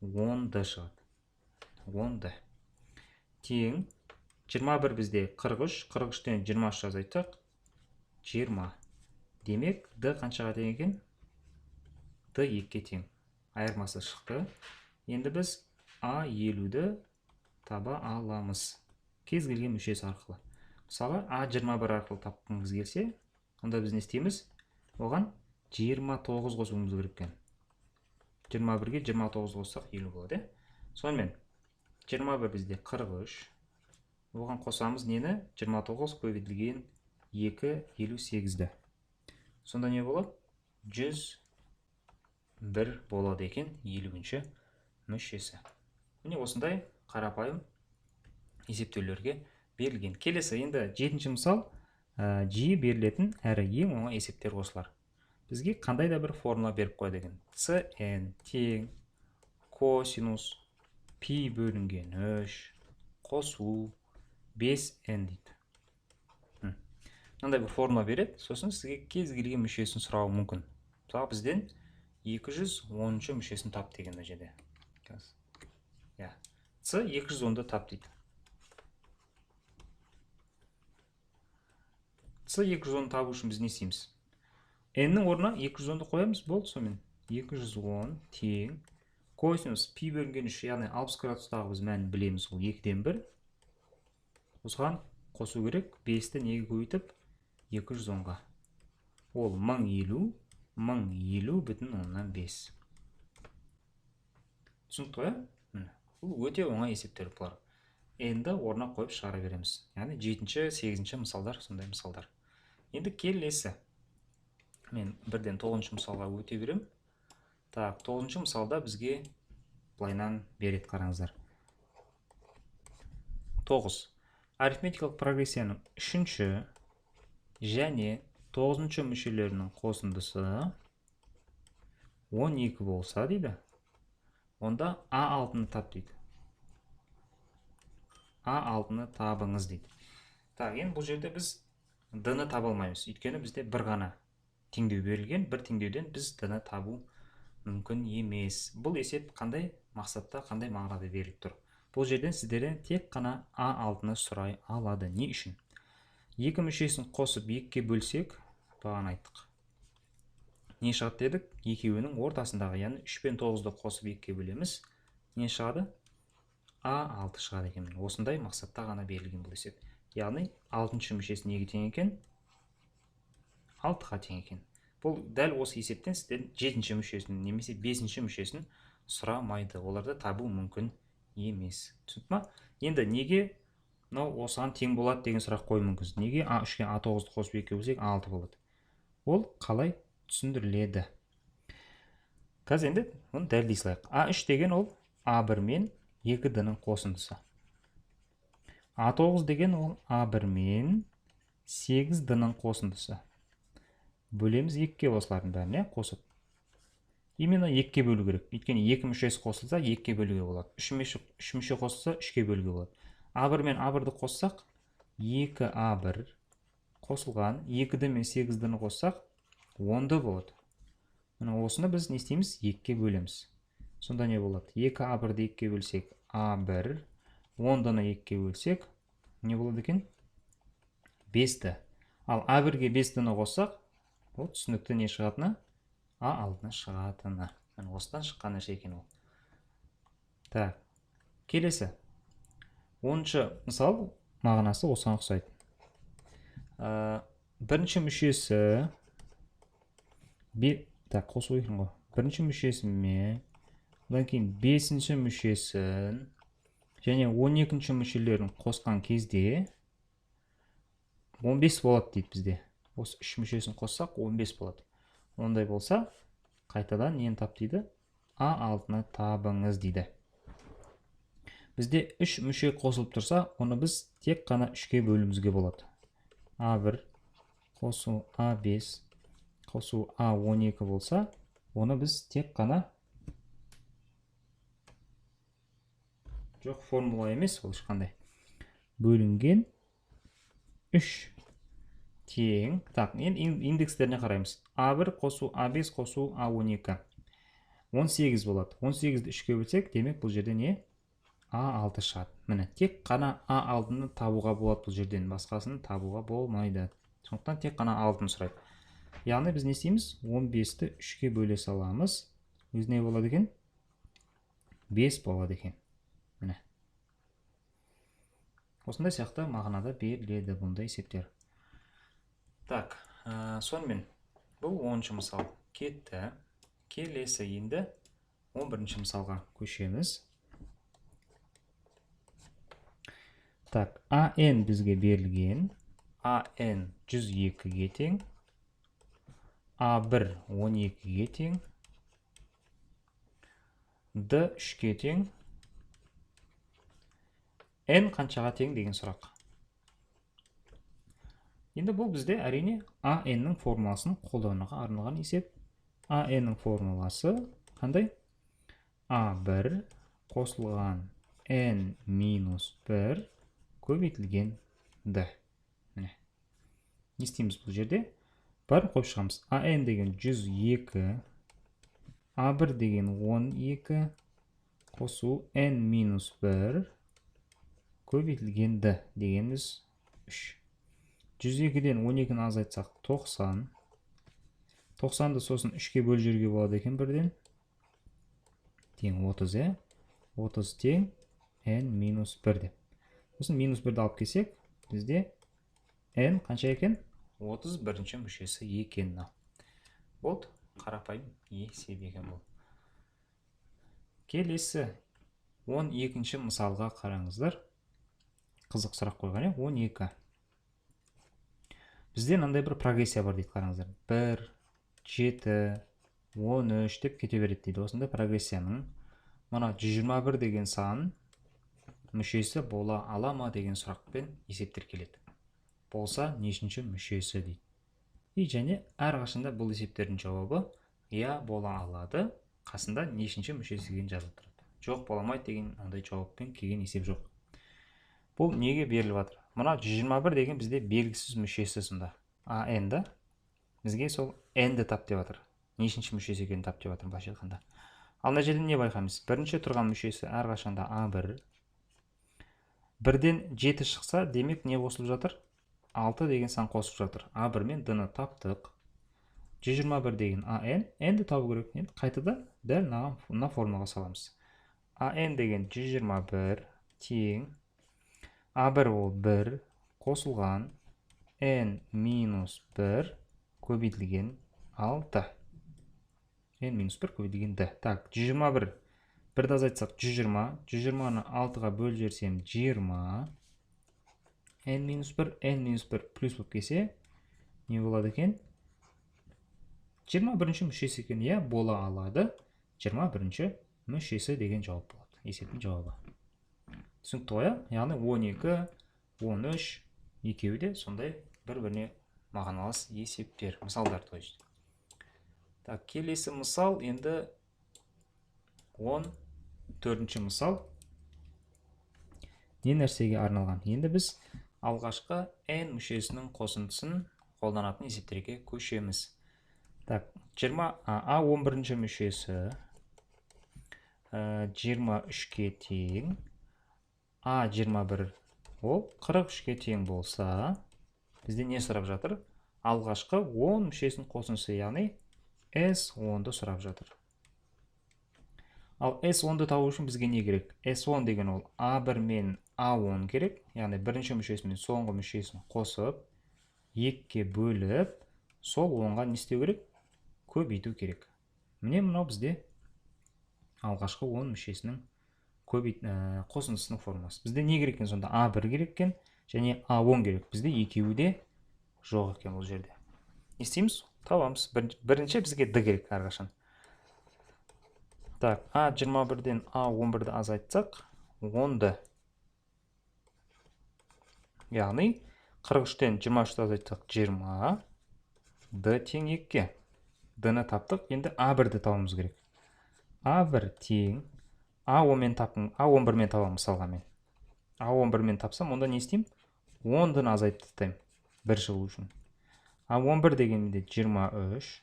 10D шығады. 10D. Тең 21 бізде 43, 43-тен 23 азайтсақ, 20. Демек, D қаншаға тең екен? D 2-ге тең. Айырмасы шықты. Енді біз А 50-ді таба аламыз. Кез келген мүшесі арқылы. Мысалы, А 21 арқылы тапқымыз келсе, онда біз не істейміз? Оған 29 қосуымыз керек екен. 21-ге 29 қоссақ 50 болады, иә? Сонымен 21 бізде 43. Оған қосамыз нені? 29 көбейтілген 2 58-ді. Сонда не болады? 101 болады екен 50-ші мүшесі. Міне осындай қарапайым есептеулерге берілген. Келесі енді 7-ші мысал, жиі берілетін әрі ең оңай есептер осылар. Бізге қандай да бір формула беріп қояды екен. Cn тең косинус пи бөлінген 3 қосу 5n дейді. Мынандай бір формула береді, сосын сізге кез келген мүшесін сұрауы мүмкін. Мысалы, бізден 210-шы мүшесін тап деген мына жерде. Иә. С 210-ды тап дейді. С 210-ды табу үшін біз не істейміз? N-нің орнына 210-ды қоямыз, болды сонымен. 210 тең косинус пи бөлінген 3, яғни 60 градустағы біз мәнін білеміз, ол 2-ден 1. Осыған қосу керек, 5-ті неге көбейтіп? 210-ға. Ол 1050, 1050,5. Түсінікті ғой, ә? Бұл өте оңай есептер бұлар. N-ді орнына қойып шығара береміз. Яғни 7-ші, 8-ші мысалдар сондай мысалдар. Енді келесі. Мен бірден 9-шы мысалға өте беремін. Так, 9-шы мысалда бізге былайынан береді, қараңыздар. 9. Арифметикалық прогрессияның 3-ші және 9-шы мүшелерінің қосындысы 12 болса дейді. Онда А6-ны тап дейді. А6-ны табыңыз дейді. Так, енді бұл жерде біз D-ны таба алмаймыз. Өйткені бізде бір ғана теңдеу берілген, бір теңдеуден біз D-ны табу мүмкін емес. Бұл есеп қандай мақсатта, қандай мағынада беріліп тұр? Бұл жерден сіздерден тек қана А6-ны сұрай алады. Не үшін? Екі мүшесін қосып 2-ге бөлсек, бағана айттық. Не шығады дедік? Екеуінің ортасындағы, яғни 3 пен 9-ды қосып 2-ге бөлеміз. Не шығады? А6 шығады екен. Осындай мақсатта ғана берілген бұл есеп. Яғни 6-шы мүшесі неге тең екен? 6-ға тең екен. Бұл дәл осы есептен сіздер 7-ші мүшесін немесе 5-ші мүшесін сұрамайды. Оларды табу мүмкін емес. Түсінді ма? Енді неге мынау осыған тең болады деген сұрақ қою мүмкінсіз. Неге А3-ке А9-ды қосып 2-ге бөлсек А6 болады? Ол қалай түсіндіріледі? Қазір енді оны дәлелдей салайық. А3 деген ол А1 мен 2D-ның қосындысы. А9 деген ол А1 мен 8D-ның қосындысы. Бөлеміз 2-ге осылардың бәрін, иә, қосып. Именно 2-ге бөлу керек. Өйткені 2 мүшесі қосылса 2-ге бөлуге болады. 3 мүше қосылса 3-ге бөлуге болады. А1 мен А1-ді қоссақ 2А1 қосылған 2D мен 8D-ні қоссақ 10D болады. Міне осыны біз не істейміз? 2-ге бөлеміз. Сонда не болады? 2 А1-ді 2-ге бөлсек, А1, 10-ны 2-ге бөлсек, не болады екен? 5-ді. Ал А1-ге 5-ні қоссақ, ол түсінікті не шығатыны? А6-ны шығатыны. Міне осыдан шыққан нәрсе екен ол. Так, келесі. 10-шы мысал мағынасы осыған ұқсайды. Бірінші мүшесі так, қосу екен ғой. Бірінші мүшесіме, одан кейін 5-ші мүшесін және 12-ші мүшелерін қосқан кезде 15 болады дейді бізде. Осы үш мүшесін қоссақ 15 болады. Ондай болса, қайтадан нені тап дейді? А6-ны табыңыз дейді. Бізде үш мүше қосылып тұрса, оны біз тек қана 3-ке бөлуімізге болады. А1 қосу А5 қосу А12 болса, оны біз тек қана жоқ, формула емес ол ешқандай. Бөлінген 3 тең. Так, енді индекстеріне қараймыз. А1 қосу А5 қосу А12. 18 болады. 18-ді 3-ке бөлсек, демек бұл жерде не? А6 шығады. Міне, тек қана А6-ны табуға болады бұл жерден, басқасын табуға болмайды. Сондықтан тек қана 6-ны сұрайды. Яғни біз не істейміз? 15-ті 3-ке бөле саламыз. Өзі не болады екен? 5 болады екен. Міне. Осындай сияқты мағынада беріледі бұндай есептер. Так, сонымен бұл 10-шы мысал кетті. Келесі енді 11-ші мысалға көшеміз. Так, АН бізге берілген. АН 102-ге тең. А1 12-ге тең. Д 3-ке тең. N қаншаға тең деген сұрақ. Енді бұл бізде әрине АН-ның формуласын қолдануға арналған есеп. АН-ның формуласы қандай? А1 қосылған N минус 1 көбейтілген D. Міне. Не істейміз бұл жерде? Бәрін қойып шығамыз. АН деген 102, А1 деген 12, қосу N минус 1 көбейтілген D дегеніміз 3. 102-ден 12-ні азайтсақ 90. 90-ды сосын 3-ке бөліп жіберуге болады екен бірден. Тең 30, ә? 30 тең N минус 1 деп. Сосын минус 1-ді алып келсек, бізде N қанша екен? 31-ші мүшесі екен. Болды, қарапайым есеп екен бұл. Келесі 12-ші мысалға қараңыздар. Қызық сұрақ қойған, 12. Бізде мынандай бір прогрессия бар дейді, қараңыздар. 1, 7, 13 деп кете береді дейді. Осындай прогрессияның мына 121 деген сан мүшесі бола ала ма деген сұрақпен есептер келеді. Болса нешінші мүшесі дейді. И және әрқашанда бұл есептердің жауабы иә бола алады, қасында нешінші мүшесі деген жазылып тұрады. Жоқ бола алмайды деген ондай жауаппен келген есеп жоқ. Бұл неге беріліп жатыр? Мына 121 деген бізде белгісіз мүшесі сонда. АН да бізге сол N-ді тап деп жатыр. Нешінші мүшесі екенін тап деп жатыр былайша айтқанда. Ал мына жерде не байқаймыз? Бірінші тұрған мүшесі әрқашанда А1. Бірден 7 шықса, демек не қосылып жатыр? 6 деген сан қосып жатыр. А1 мен D-ны таптық. 121 деген АН, N-ді табу керек. Енді қайтадан дәл мына формулаға саламыз. АН деген 121 тең А1 ол 1 қосылған N минус 1 көбейтілген 6. N минус 1 көбейтілген D. Так, 121. Бірді азайтсақ 120. 120-ны 6-ға бөліп жіберсем 20. N минус 1, N минус 1 плюс болып келсе, не болады екен? 21-ші мүшесі екен, иә, бола алады. 21-ші мүшесі деген жауап болады. Есептің жауабы. Түсінікті ғой, иә? Яғни 12, 13 екеуі де сондай бір-біріне мағыналас есептер, мысалдар, то есть. Так, келесі мысал енді 14-ші мысал. Не нәрсеге арналған? Енді біз алғашқы N мүшесінің қосындысын қолданатын есептерге көшеміз. Так, А 11-ші мүшесі 23-ке тең, А21 ол 43-ке тең болса, бізде не сұрап жатыр? Алғашқы 10 мүшесінің қосындысы, яғни S10-ды сұрап жатыр. Ал S10-ды табу үшін бізге не керек? S10 деген ол А1 мен А10 керек, яғни бірінші мүшесі мен соңғы мүшесін қосып, 2-ге бөліп, сол 10-ға не істеу керек? Көбейту керек. Міне мынау бізде алғашқы 10 мүшесінің қосындысының формасы. Бізде не керек екен сонда? А1 керек екен және А10 керек. Бізде екеуі де жоқ екен бұл жерде. Не істейміз? Табамыз. Бірінші бізге D керек әрқашан. Так, А21-ден А11-ді азайтсақ, 10-ды. Яғни 43-тен 23-ті азайтсақ, 20. D тең 2-ге. D-ні таптық. Енді А1-ді табуымыз керек. А1 тең А10-мен таптым, А11-мен табамын мысалға мен. А11-мен тапсам, онда не істеймін? 10-ны азайтып тастаймын бір шығу үшін. А11 дегенде 23.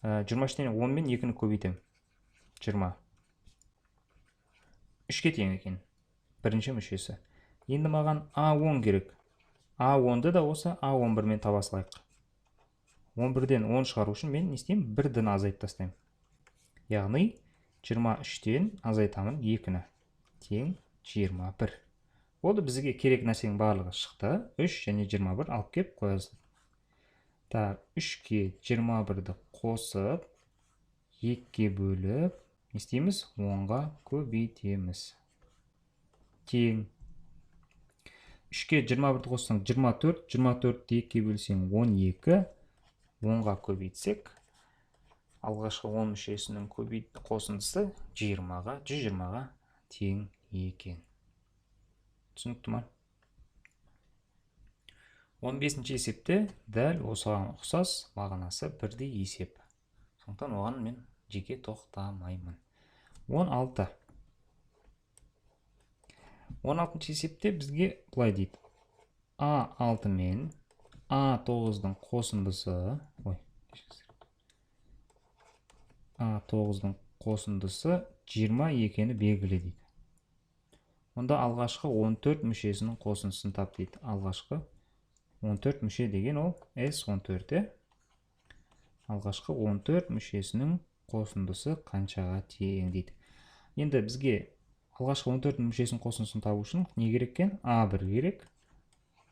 23-тен 10 мен 2-ні көбейтемін. 20. 3-ке тең екен. Бірінші мүшесі. Енді маған А10 керек. А10-ды да осы А11-мен таба салайық. 11-ден 10 шығару үшін мен не істеймін? 1-ді азайтып тастаймын. Яғни 23-тен азайтамын 2-ні. Тең 21. Болды, бізге керек нәрсенің барлығы шықты. 3 және 21 алып кеп қоясыз. Так, 3-ке 21-ді қосып, 2-ге бөліп, не істейміз? 10-ға көбейтеміз. Тең 3-ке 21-ді қоссаң 24, 24-ті 2-ге бөлсең 12, 10-ға көбейтсек, алғашқы 10 мүшесінің қосындысы 120-ға тең екен. Түсінікті ма? 15-ші есепте дәл осыған ұқсас, мағынасы бірдей есеп. Сондықтан оған мен жеке тоқтамаймын. 16. 16-шы есепте бізге былай дейді. А6 мен А9-дың қосындысы, ой, А9-дың қосындысы 20 екені белгілі дейді. Онда алғашқы 14 мүшесінің қосындысын тап дейді. Алғашқы 14 мүше деген ол S14. Алғашқы 14 мүшесінің қосындысы қаншаға тең дейді. Енді бізге алғашқы 14 мүшесінің қосындысын табу үшін не керек екен? А1 керек,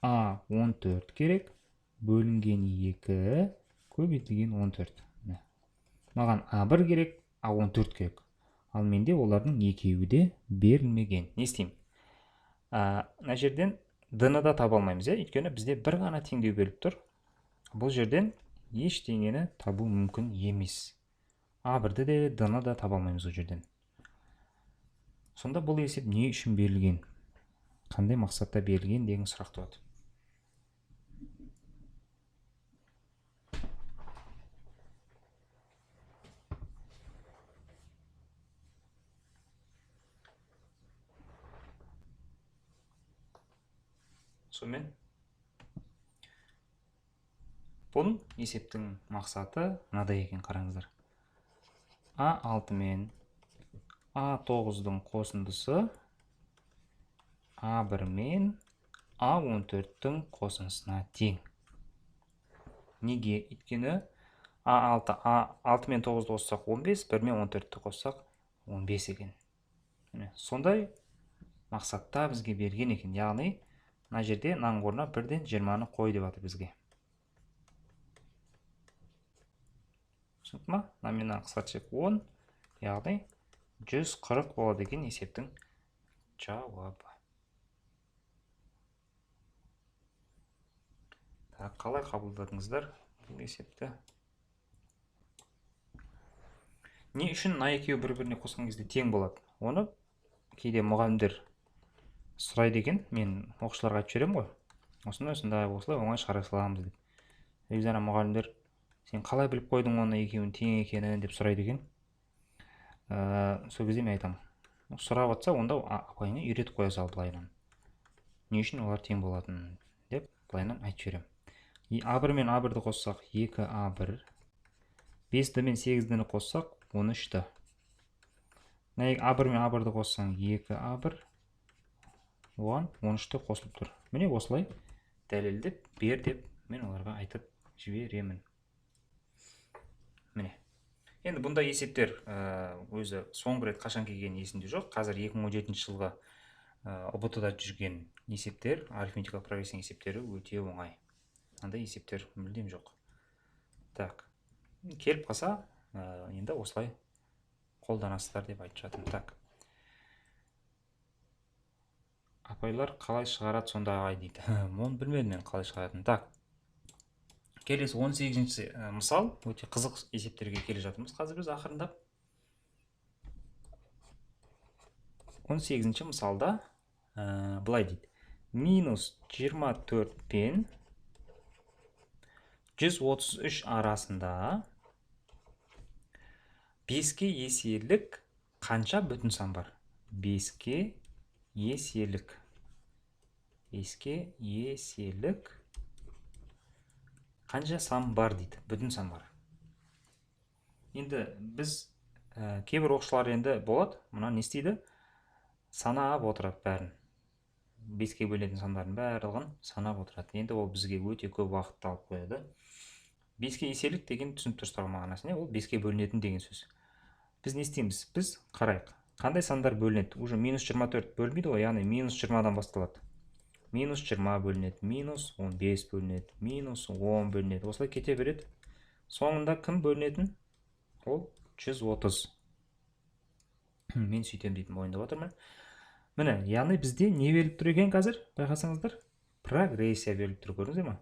А14 керек, бөлінген 2 көбейтілген 14. Маған А1 керек, А14 керек. Ал менде олардың екеуі де берілмеген. Не істеймін? Мына жерден D-ны да таба алмаймыз, өйткені бізде бір ғана теңдеу беріліп тұр. Бұл жерден ештеңені табу мүмкін емес. А1-ді де, D-ны да таба алмаймыз ол жерден. Сонда бұл есеп не үшін берілген? Қандай мақсатта берілген деген сұрақ туады. Сонымен бұл есептің мақсаты мынадай екен, қараңыздар. А6 мен А9-дың қосындысы А1 мен А14-тің қосындысына тең. Неге? Өйткені А6, А6 мен 9-ды қоссақ 15, 1 мен 14-ті қоссақ 15 екен. Міне, сондай мақсатта бізге берген екен. Яғни мына жерде мынаның орнына бірден 20-ны қой деп жатыр бізге. Түсінікті ма? Мына мен мынаны қысқартсақ 10, яғни 140 болады екен есептің жауабы. Так, қалай қабылдадыңыздар бұл есепті? Не үшін мына екеуі бір-біріне қосқан кезде тең болады? Оны кейде мұғалімдер сұрайды екен, мен оқушыларға айтып жіберемін ғой. Осындай, осындай, осылай оңай шығара саламыз деп. Негізі ана мұғалімдер, сен қалай біліп қойдың оны екеуінің тең екенін деп сұрайды екен. Сол кезде мен айтамын. Сұрап жатса, онда апайыңа үйретіп қоя сал былайынан. Не үшін олар тең болатынын деп былайынан айтып жіберемін. А1 мен А1-ді қоссақ 2 А1, 5-ді мен 8-ді қоссақ 13-ді. Мына А1 мен А1-ді қоссаң 2 А1, оған 13-ті қосылып тұр. Міне осылай дәлелдеп бер деп мен оларға айтып жіберемін. Міне. Енді бұндай есептер өзі соңғы рет қашан келгені есімде жоқ. Қазір 2017 жылғы ҰБТ-да жүрген есептер, арифметикалық прогрессияның есептері өте оңай. Андай есептер мүлдем жоқ. Так, келіп қалса, енді осылай қолданасыздар деп айтып жатырмын. Так. Апайлар қалай шығарады сонда ағай дейді. Оны білмедім мен қалай шығаратынын. Так. Келесі 18-ші мысал, өте қызық есептерге келе жатырмыз қазір біз ақырындап. 18-ші мысалда былай дейді. Минус 24 пен 133 арасында 5-ке еселік қанша бүтін сан бар? 5-ке еселік. 5-ке еселік қанша сан бар дейді, бүтін сан бар. Енді біз кейбір оқушылар енді болады, мына не істейді? Санап отырады бәрін. 5-ке бөлінетін сандардың барлығын санап отырады. Енді ол бізге өте көп уақытты алып қояды. 5-ке еселік деген түсініп тұрсыздар мағынасы не? Ол 5-ке бөлінетін деген сөз. Біз не істейміз? Біз қарайық. Қандай сандар бөлінеді? Уже минус 24 бөлінбейді ғой, яғни минус 20-дан басталады. Минус 20 бөлінеді, минус 15 бөлінеді, минус 10 бөлінеді. Осылай кете береді. Соңында кім бөлінетін? Ол 130. Мен сөйтем дейтін мойындап отырмын. Міне, яғни бізде не беріліп тұр екен қазір? Байқасаңыздар, прогрессия беріліп тұр, көрдіңіздер ме?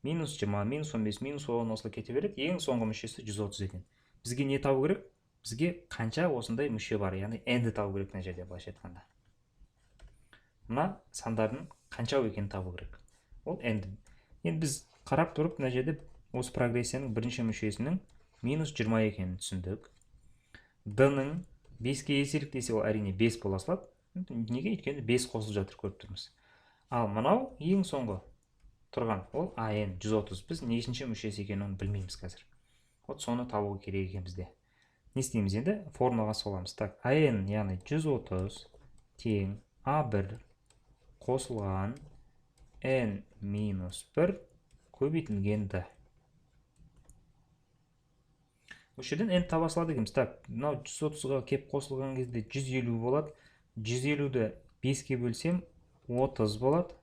Минус 20, минус 15, минус 10 осылай кете береді. Ең соңғы мүшесі 130 екен. Бізге не табу керек? Бізге қанша осындай мүше бар, яғни n-ді табу керек мына жерде, былайша айтқанда. Мына сандардың қанша екенін табу керек. Ол n-ді. Енді біз қарап тұрып мына жерде осы прогрессияның бірінші мүшесінің минус 20 екенін түсіндік. D-ның 5-ке еселік десе, ол әрине 5 бола салады. Неге? Өйткені 5 қосылып жатыр, көріп тұрмыз. Ал мынау ең соңғы тұрған, ол АН 130. Біз нешінші мүшесі екенін оны білмейміз қазір. Вот соны табу керек екен бізде. Не істейміз енді? Формулаға саламыз. Так, АН, яғни 130 тең А1 қосылған N минус 1 көбейтілген D. Осы жерден N таба салады екенбіз. Так, мынау 130-ға кеп қосылған кезде 150 болады. 150-ді 5-ке бөлсем 30 болады.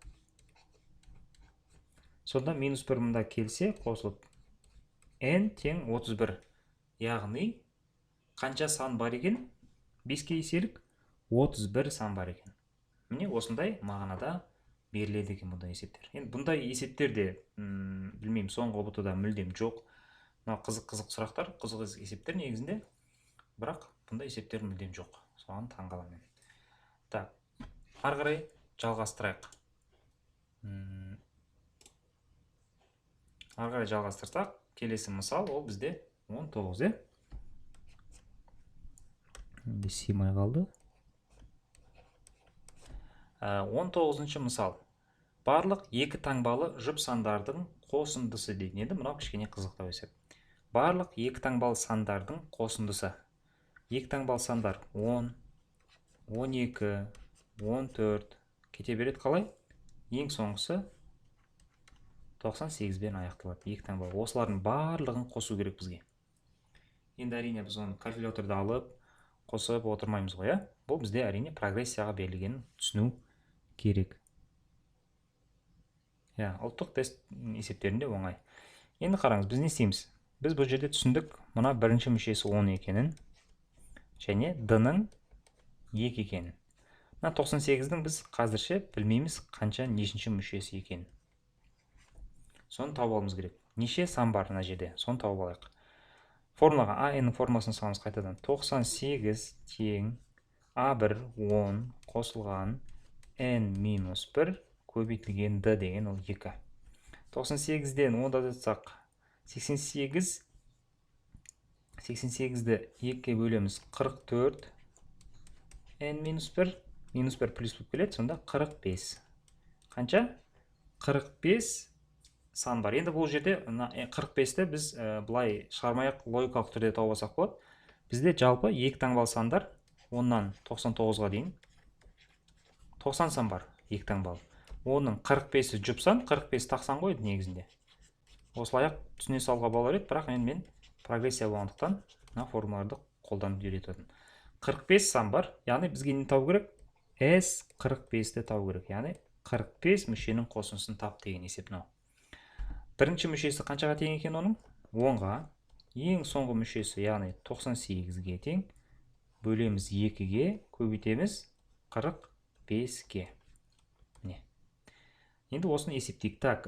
Сонда минус 1 мында келсе қосылып N тең 31. Яғни қанша сан бар екен? 5-ке еселік 31 сан бар екен. Міне осындай мағынада беріледі екен бұндай есептер. Енді бұндай есептер де, білмеймін, соңғы ҰБТ-да мүлдем жоқ. Мынау қызық-қызық сұрақтар, қызық есептер негізінде, бірақ бұндай есептер мүлдем жоқ. Соған таңғаламын мен. Так, ары қарай жалғастырайық. Ары қарай жалғастырсақ, келесі мысал ол бізде 19, е? Енді сыймай қалды. 19-шы мысал. Барлық екі таңбалы жұп сандардың қосындысы дейді. Енді мынау кішкене қызықтау есеп. Барлық екі таңбалы сандардың қосындысы. Екі таңбалы сандар 10, 12, 14 кете береді қалай? Ең соңғысы 98-бен аяқталады. Екі таңбалы. Осылардың барлығын қосу керек бізге. Енді әрине біз оны калькуляторды алып қосып отырмаймыз ғой, ә? Бұл бізде әрине прогрессияға берілгенін түсіну керек. Иә, ұлттық тест есептерінде оңай. Енді қараңыз, біз не істейміз? Біз бұл жерде түсіндік, мына бірінші мүшесі 10 екенін және D-ның 2 екенін. Мына 98-дің біз қазірше білмейміз қанша нешінші мүшесі екенін. Соны тауып алуымыз керек. Неше сан бар мына жерде? Соны тауып алайық. Формулаға АН-ның формуласын саламыз қайтадан. 98 тең А1 10 қосылған N минус 1 көбейтілген D деген ол 2. 98-ден 10-ды азайтсақ, 88-ді 2-ге бөлеміз, 44 N минус 1, минус 1 плюс болып келеді, сонда 45. Қанша? 45 сан бар. Енді бұл жерде мына 45-ті біз былай шығармай-ақ логикалық түрде тауып алсақ болады. Бізде жалпы екі таңбалы сандар 10-нан 99-ға дейін 90 сан бар, екі таңбалы. Оның 45-і жұп сан, 45 тақ сан ғой негізінде. Осылай-ақ түсіне салуға болар еді, бірақ енді мен прогрессия болғандықтан мына формулаларды қолданып үйретіп отырмын. 45 сан бар, яғни бізге не табу керек? S 45-ті табу керек, яғни 45 мүшенің қосындысын тап деген есеп мынау. Бірінші мүшесі қаншаға тең екен оның? 10-ға. Ең соңғы мүшесі, яғни 98-ге тең. Бөлеміз 2-ге, көбейтеміз 45-ге. Міне. Енді осыны есептейік. Так,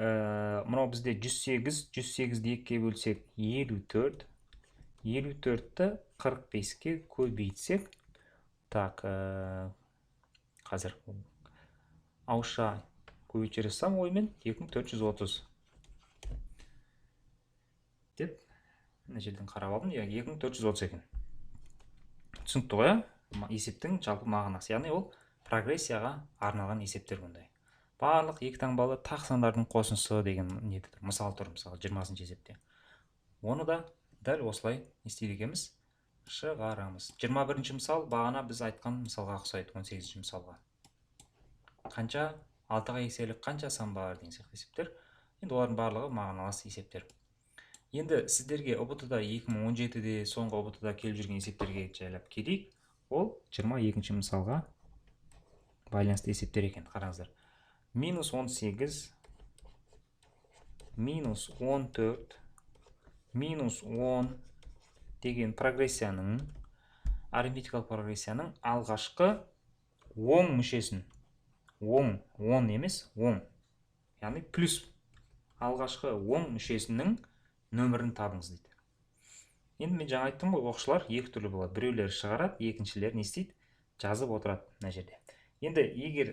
мынау бізде 108, 108-ді 2-ге бөлсек 54. 54-ті 45-ке көбейтсек, так, қазір ауызша көбейтіп жіберсем оймен 2430 деп мына жерден қарап алдым, яғни 2430 екен. Түсінікті ғой, есептің жалпы мағынасы, яғни ол прогрессияға арналған есептер бұндай. Барлық екі таңбалы тақ сандардың қосындысы деген не тұр, мысал тұр, мысалы 20-шы есепте. Оны да дәл осылай не істейді екенбіз, шығарамыз. 21-ші мысал бағана біз айтқан мысалға ұқсайды, 18-ші мысалға. Қанша 6-ға еселік қанша сан бар деген сияқты есептер. Енді олардың барлығы мағыналас есептер. Енді сіздерге ҰБТ-да 2017-де соңғы ҰБТ-да келіп жүрген есептерге жайлап келейік. Ол 22-ші мысалға байланысты есептер екен, қараңыздар. Минус 18, минус 14, минус 10 деген прогрессияның, арифметикалық прогрессияның алғашқы оң мүшесін, оң, 10 емес, оң, яғни плюс алғашқы оң мүшесінің нөмірін табыңыз дейді. Енді мен жаңа айттым ғой, оқушылар екі түрлі болады. Біреулері шығарады, екіншілері не істейді? Жазып отырады мына жерде. Енді егер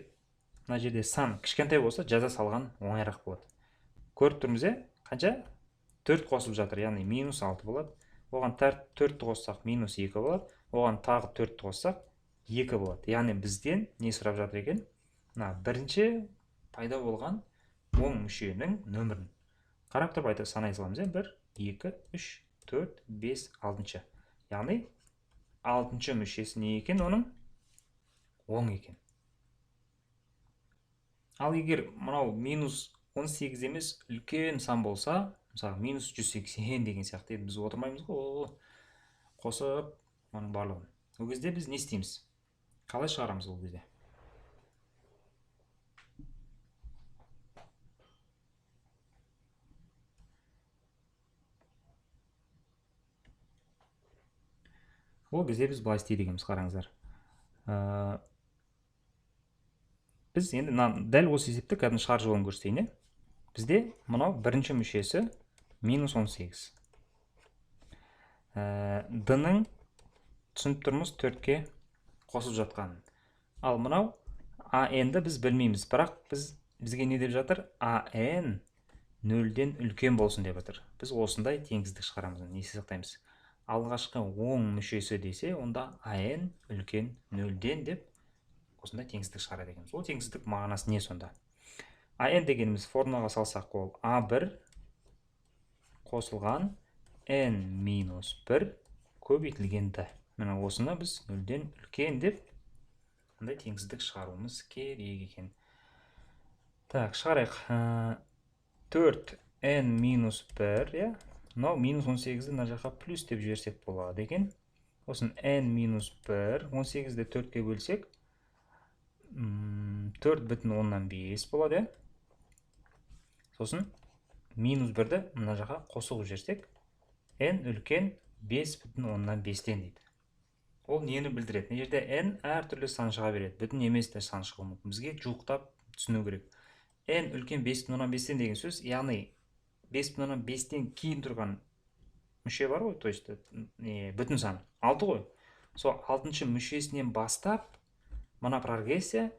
мына жерде сан кішкентай болса, жаза салған оңайырақ болады. Көріп тұрмыз, қанша? 4 қосып жатыр, яғни минус 6 болады. Оған 4-ті қоссақ минус 2 болады. Оған тағы 4-ті қоссақ 2 болады. Яғни бізден не сұрап жатыр екен? Мына бірінші пайда болған оң мүшенің нөмірін. Қарап тұрып айта санай саламыз, 1, 2, 3, 4, 5, 6. Яғни 6-шы мүшесі не екен оның? Оң екен. Ал егер мынау минус 18 емес үлкен сан болса, мысалы минус 180 деген сияқты, енді біз отырмаймыз ғой, қосып оның барлығын. Ол кезде біз не істейміз? Қалай шығарамыз ол кезде? Ол кезде біз былай істейді екенбіз, қараңыздар. Біз енді дәл осы есепті кәдімгі шығару жолын көрсетейін. Бізде мынау бірінші мүшесі минус 18. Д-ның түсініп тұрмыз 4-ке қосып жатқанын. Ал мынау АН-ді біз білмейміз, бірақ бізге не деп жатыр? АН 0-ден үлкен болсын деп жатыр. Біз осындай теңсіздік шығарамыз, не сақтаймыз? Алғашқы оң мүшесі десе, онда АН үлкен 0-ден деп осындай теңсіздік шығарады екенбіз. Ол теңсіздік мағынасы не сонда? АН дегеніміз формулаға салсақ, ол А1 қосылған N минус 1 көбейтілген Д. Міне осыны біз 0-ден үлкен деп мындай теңсіздік шығаруымыз керек екен. Так, шығарайық. 4 N минус 1, иә? Мынау минус 18-ді мына жаққа плюс деп жіберсек болады екен. Осын N минус 1, 18-ді 4-ке бөлсек, 4,5 болады. Сосын минус 1-ді мына жаққа қосып жіберсек, N үлкен 5,5-тен дейді. Ол нені білдіреді? Мына жерде N әртүрлі сан шыға береді. Бүтін емес те сан шығуы мүмкін. Бізге жуықтап түсіну керек. N үлкен 5,5-тен деген сөз, яғни 5,5-тен кейін тұрған мүше бар ғой, то есть бүтін сан 6 ғой. Сол 6-шы мүшесінен бастап мына прогрессия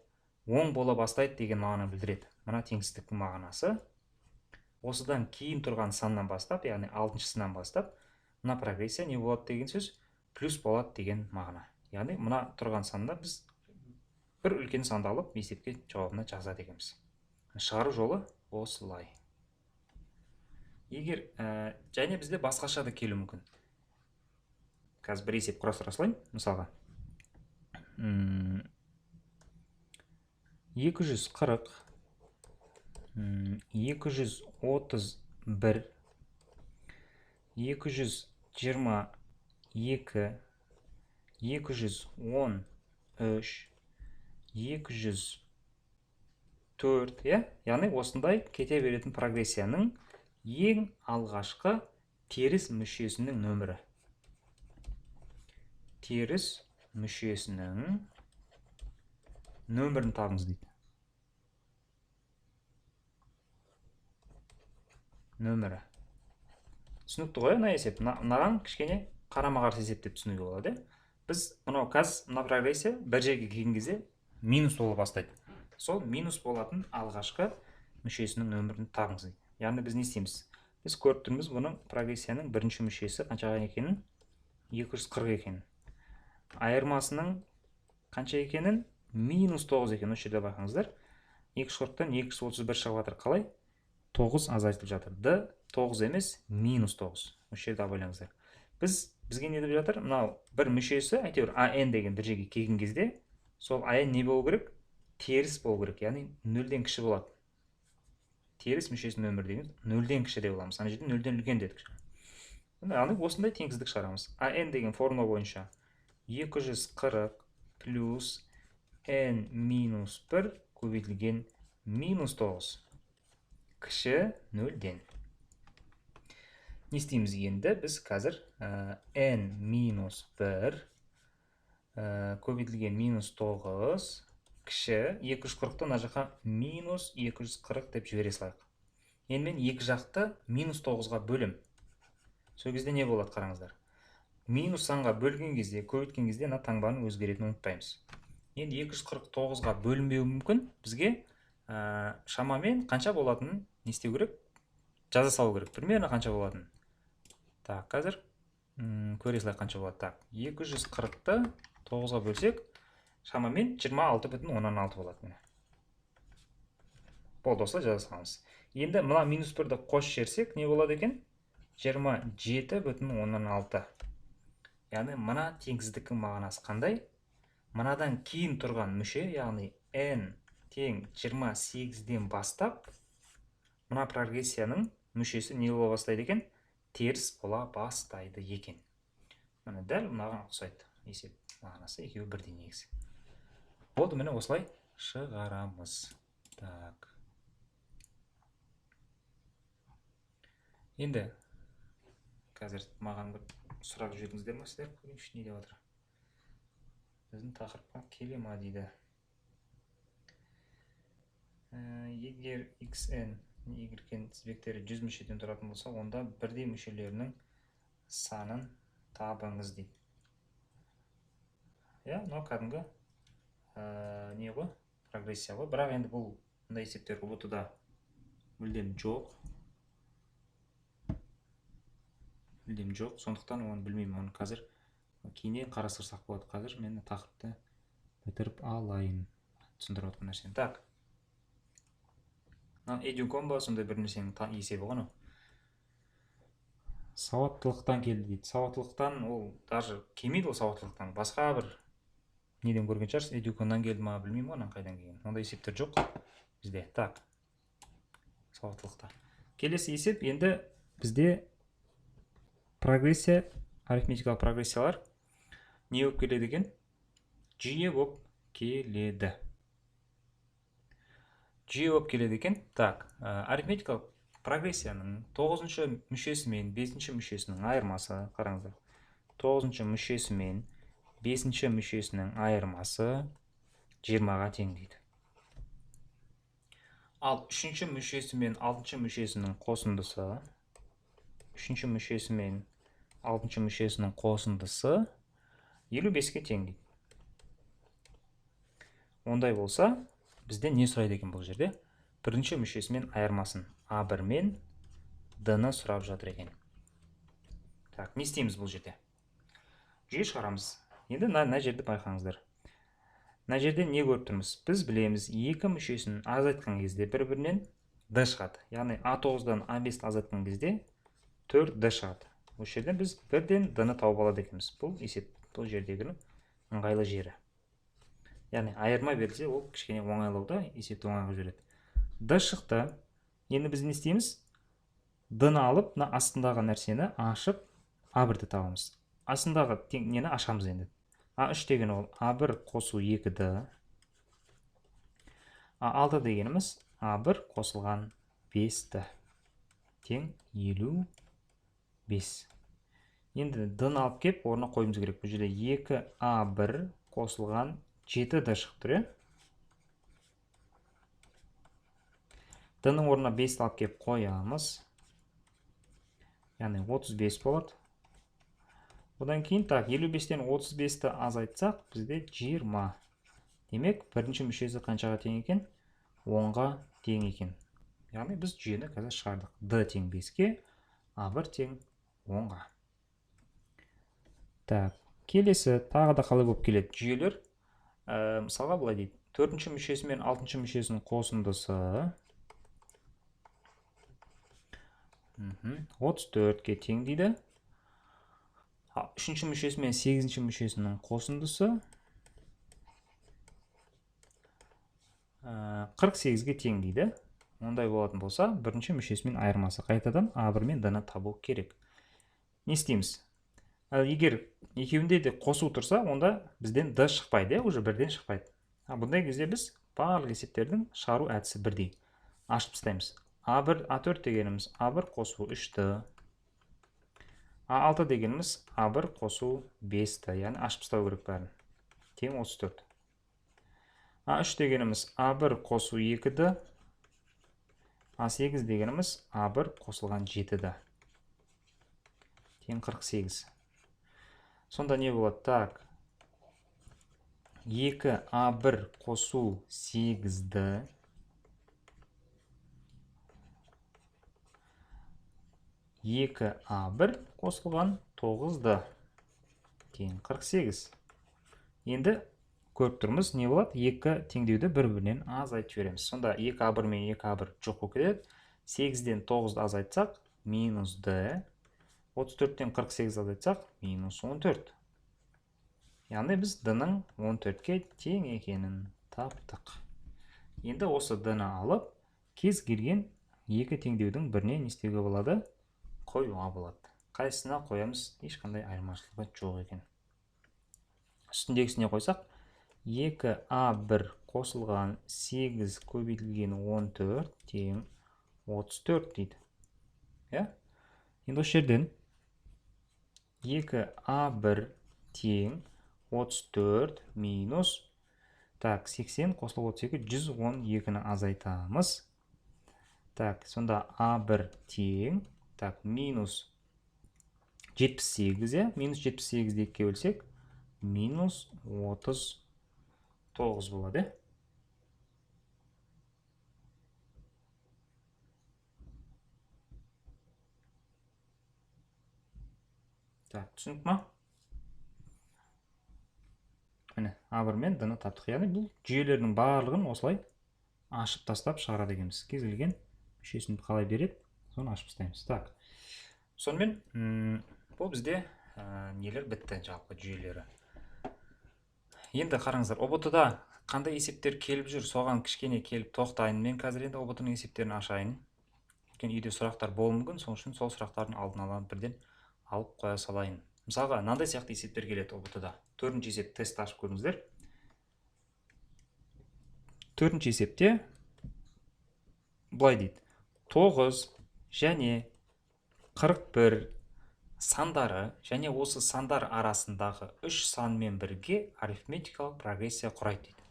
оң бола бастайды деген мағына білдіреді. Мына теңсіздіктің мағынасы осыдан кейін тұрған саннан бастап, яғни 6-шысынан бастап мына прогрессия не болады деген сөз, плюс болады деген мағына. Яғни мына тұрған санда біз бір үлкен санды алып есепке жауабына жазады екенбіз. Шығару жолы осылай. Егер және бізде басқаша да келуі мүмкін. Қазір бір есеп құрастыра салайын, мысалға. 240, 231, 222, 213, 204, иә? Яғни осындай кете беретін прогрессияның ең алғашқы теріс мүшесінің нөмірі. Теріс мүшесінің нөмірін табыңыз дейді. Нөмірі. Түсінікті ғой, мына есеп. Мынаған кішкене қарама-қарсы есеп деп түсінуге болады. Біз мынау қазір мына прогрессия бір жерге келген кезде минус бола бастайды. Сол минус болатын алғашқы мүшесінің нөмірін табыңыз дейді. Яғни біз не істейміз? Біз көріп тұрмыз бұның прогрессияның бірінші мүшесі қаншаға екенін, 240 екенін. Айырмасының қанша екенін, минус 9 екенін. Осы жерде байқаңыздар. 240-тан 231 шығып жатыр. Қалай? 9 азайтылып жатыр. Д 9 емес, минус 9. Осы жерде абайлаңыздар. Бізге не деп жатыр? Мынау бір мүшесі, әйтеуір АН деген бір жерге келген кезде, сол АН не болу керек? Теріс болу керек, яғни нөлден кіші болады. Теріс мүшесінің нөмірі деген нөлден кіші деп аламыз. Ана жерде нөлден үлкен дедік. Яғни осындай теңсіздік шығарамыз. АН деген формула бойынша 240 плюс N минус 1 көбейтілген минус 9 кіші нөлден. Не істейміз енді? Біз қазір N минус 1 көбейтілген минус 9 кіші 240-ты мына жаққа минус 240 деп жібере салайық. Енді мен екі жақты минус 9-ға бөлем. Сол кезде не болады, қараңыздар. Минус санға бөлген кезде, көбейткен кезде мына таңбаның өзгеретінін ұмытпаймыз. Енді 249-ға бөлінбеуі мүмкін. Бізге шамамен қанша болатынын не істеу керек? Жаза салу керек. Примерно қанша болатынын. Так, қазір көре салайық қанша болады. Так, 240-ты 9-ға бөлсек, шамамен 26,6 болады. Міне. Болды, осылай жаза саламыз. Енді мына минус 1-ді қосып жіберсек, не болады екен? 27,6. Яғни мына теңсіздіктің мағынасы қандай? Мынадан кейін тұрған мүше, яғни n тең 28-ден бастап, мына прогрессияның мүшесі не бола бастайды екен? Теріс бола бастайды екен. Міне дәл мынаған ұқсайды. Есеп мағынасы екеуі бірдей негізі. Болды, міне осылай шығарамыз. Так. Енді қазір маған бір сұрақ жібердіңіздер ма сіздер? Көрейінші не деп жатыр. Біздің тақырыпқа келе ма дейді. Егер xn, yn тізбектері 100 мүшеден тұратын болса, онда бірдей мүшелерінің санын табыңыз дейді. Иә, мынау кәдімгі не ғой, прогрессия ғой. Бірақ енді бұл мындай есептер ҰБТ-да мүлдем жоқ. Мүлдем жоқ, сондықтан оны білмеймін, оны қазір кейіннен қарастырсақ болады. Қазір мен тақырыпты бітіріп алайын, түсіндіріп отқан нәрсені. Так. Мынау Educom ба, сондай бір нәрсенің есебі ғой анау. Сауаттылықтан келді дейді. Сауаттылықтан ол даже келмейді, ол сауаттылықтан. Басқа бір неден көрген шығарсыз, Educomнан келді ма, білмеймін ғой, анан қайдан келген. Ондай есептер жоқ бізде. Так. Сауаттылықта. Келесі есеп енді бізде прогрессия, арифметикалық прогрессиялар не болып келеді екен? Жүйе болып келеді. Жүйе болып келеді екен. Так, арифметикалық прогрессияның 9-шы мүшесі мен 5-ші мүшесінің айырмасы, қараңыздар. 9-шы мүшесі мен 5-ші мүшесінің айырмасы 20-ға тең дейді. Ал 3-ші мүшесі мен 6-шы мүшесінің қосындысы, 3-ші мүшесі мен 6-шы мүшесінің қосындысы 55-ке тең дейді. Ондай болса, бізден не сұрайды екен бұл жерде? Бірінші мүшесі мен айырмасын А1 мен Д-ны сұрап жатыр екен. Так, не істейміз бұл жерде? Жүйе шығарамыз. Енді мына жерді байқаңыздар. Мына жерде не көріп тұрмыз? Біз білеміз, екі мүшесін азайтқан кезде бір-бірінен Д шығады. Яғни А9-дан А5-ті азайтқан кезде 4 Д шығады. Осы жерден біз бірден Д-ны тауып алады екенбіз. Бұл есеп, бұл жердегінің ыңғайлы жері. Яғни айырма берілсе, ол кішкене оңайлау да, есепті оңайға жібереді. Д шықты. Енді біз не істейміз? Д-ны алып, мына астындағы нәрсені ашып, А1-ді табамыз. Астындағы нені ашамыз енді. А3 деген ол А1 қосу 2Д. А6 дегеніміз А1 қосылған 5Д. Тең 55. Енді Д-ны алып кеп, орнына қоюымыз керек. Бұл жерде 2А1 қосылған 7Д шығып тұр, иә? Д-ның орнына 5-ті алып кеп қоямыз. Яғни 35 болады. Одан кейін, так, 55-тен 35-ті азайтсақ, бізде 20. Демек, бірінші мүшесі қаншаға тең екен? 10-ға тең екен. Яғни біз жүйені қазір шығардық. Д тең 5-ке, А1 тең 10-ға. Так, келесі тағы да қалай болып келеді? Жүйелер, мысалға былай дейді. Төртінші мүшесі мен алтыншы мүшесінің қосындысы 34-ке тең дейді. Үшінші мүшесі мен сегізінші мүшесінің қосындысы 48-ге тең дейді. Ондай болатын болса, бірінші мүшесімен айырмасы. Қайтадан А1 мен Д-ны табу керек. Не істейміз? Ал егер екеуінде де қосу тұрса, онда бізден Д шықпайды, уже бірден шықпайды. Бұндай кезде біз барлық есептердің шығару әдісі бірдей. Ашып тастаймыз. А1, А4 дегеніміз А1 қосу 3Д. А6 дегеніміз А1 қосу 5Д. Яғни ашып тастау керек бәрін. Тең 34. А3 дегеніміз А1 қосу 2Д. А8 дегеніміз А1 қосылған 7Д. Тең 48. Сонда не болады? Так, 2А1 қосу 8Д. 2А1 қосылған 9Д. Тең 48. Енді көріп тұрмыз, не болады? Екі теңдеуді бір-бірінен азайтып жібереміз. Сонда 2А1 мен 2А1 жоқ болып кетеді. 8-ден 9-ды азайтсақ, минус Д. 34-тен 48 азайтсақ, минус 14. Яғни біз Д-ның 14-ке тең екенін таптық. Енді осы Д-ны алып, кез келген екі теңдеудің біріне не істеуге болады? Қоюға болады. Қайсысына қоямыз, ешқандай айырмашылығы жоқ екен. Үстіндегісіне қойсақ, 2А1 қосылған 8 көбейтілген 14 тең 34 дейді. Иә? Енді осы жерден 2А1 тең 34 минус, так, 80 қосылып 32, 112-ні азайтамыз. Так, сонда А1 тең, так, минус 78, иә? Минус 78-ді екіге бөлсек, минус 39 болады, иә? Так, түсінікті ма? Міне, А1 мен Д-ны таптық. Яғни бұл жүйелердің барлығын осылай ашып тастап шығарады екенбіз. Кез келген мүшесін қалай береді, соны ашып тастаймыз. Так, сонымен, бұл бізде нелер бітті, жалпы жүйелері. Енді қараңыздар, ҰБТ-да қандай есептер келіп жүр, соған кішкене келіп тоқтайын. Мен қазір енді ҰБТ-ның есептерін ашайын. Өйткені үйде сұрақтар болуы мүмкін, сол үшін сол сұрақтардың алдын ала бірден алып қоя салайын. Мысалға, мынандай сияқты есептер келеді ҰБТ-да. Төртінші есеп тест ашып көріңіздер. Төртінші есепте былай дейді. 9 және 41 сандары және осы сандар арасындағы 3 санмен бірге арифметикалық прогрессия құрайды дейді.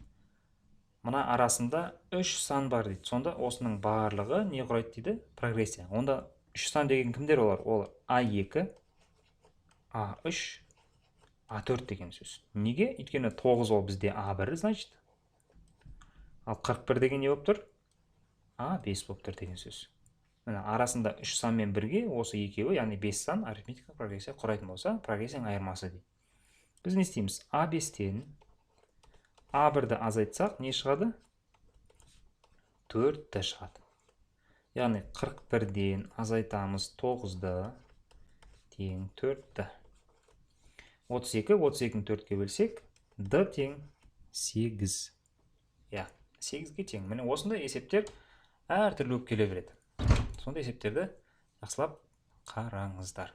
Мына арасында 3 сан бар дейді. Сонда осының барлығы не құрайды дейді? Прогрессия. Онда 3 сан деген кімдер олар? Ол А2, А3, А4 деген сөз. Неге? Өйткені 9 ол бізде А1, значит. Ал 41 деген не болып тұр? А5 болып тұр деген сөз. Міне, арасында 3 санмен бірге осы екеуі, яғни 5 сан арифметикалық прогрессия құрайтын болса, прогрессияның айырмасы дейді. Біз не істейміз? А5-тен А1-ді азайтсақ, не шығады? 4-ті шығады. Яғни 41-ден азайтамыз 9-ды тең 4-ті. 32, 32-ні 4-ке бөлсек, Д тең 8. Иә, 8-ге тең. Міне осындай есептер әртүрлі болып келе береді. Сондай есептерді жақсылап қараңыздар.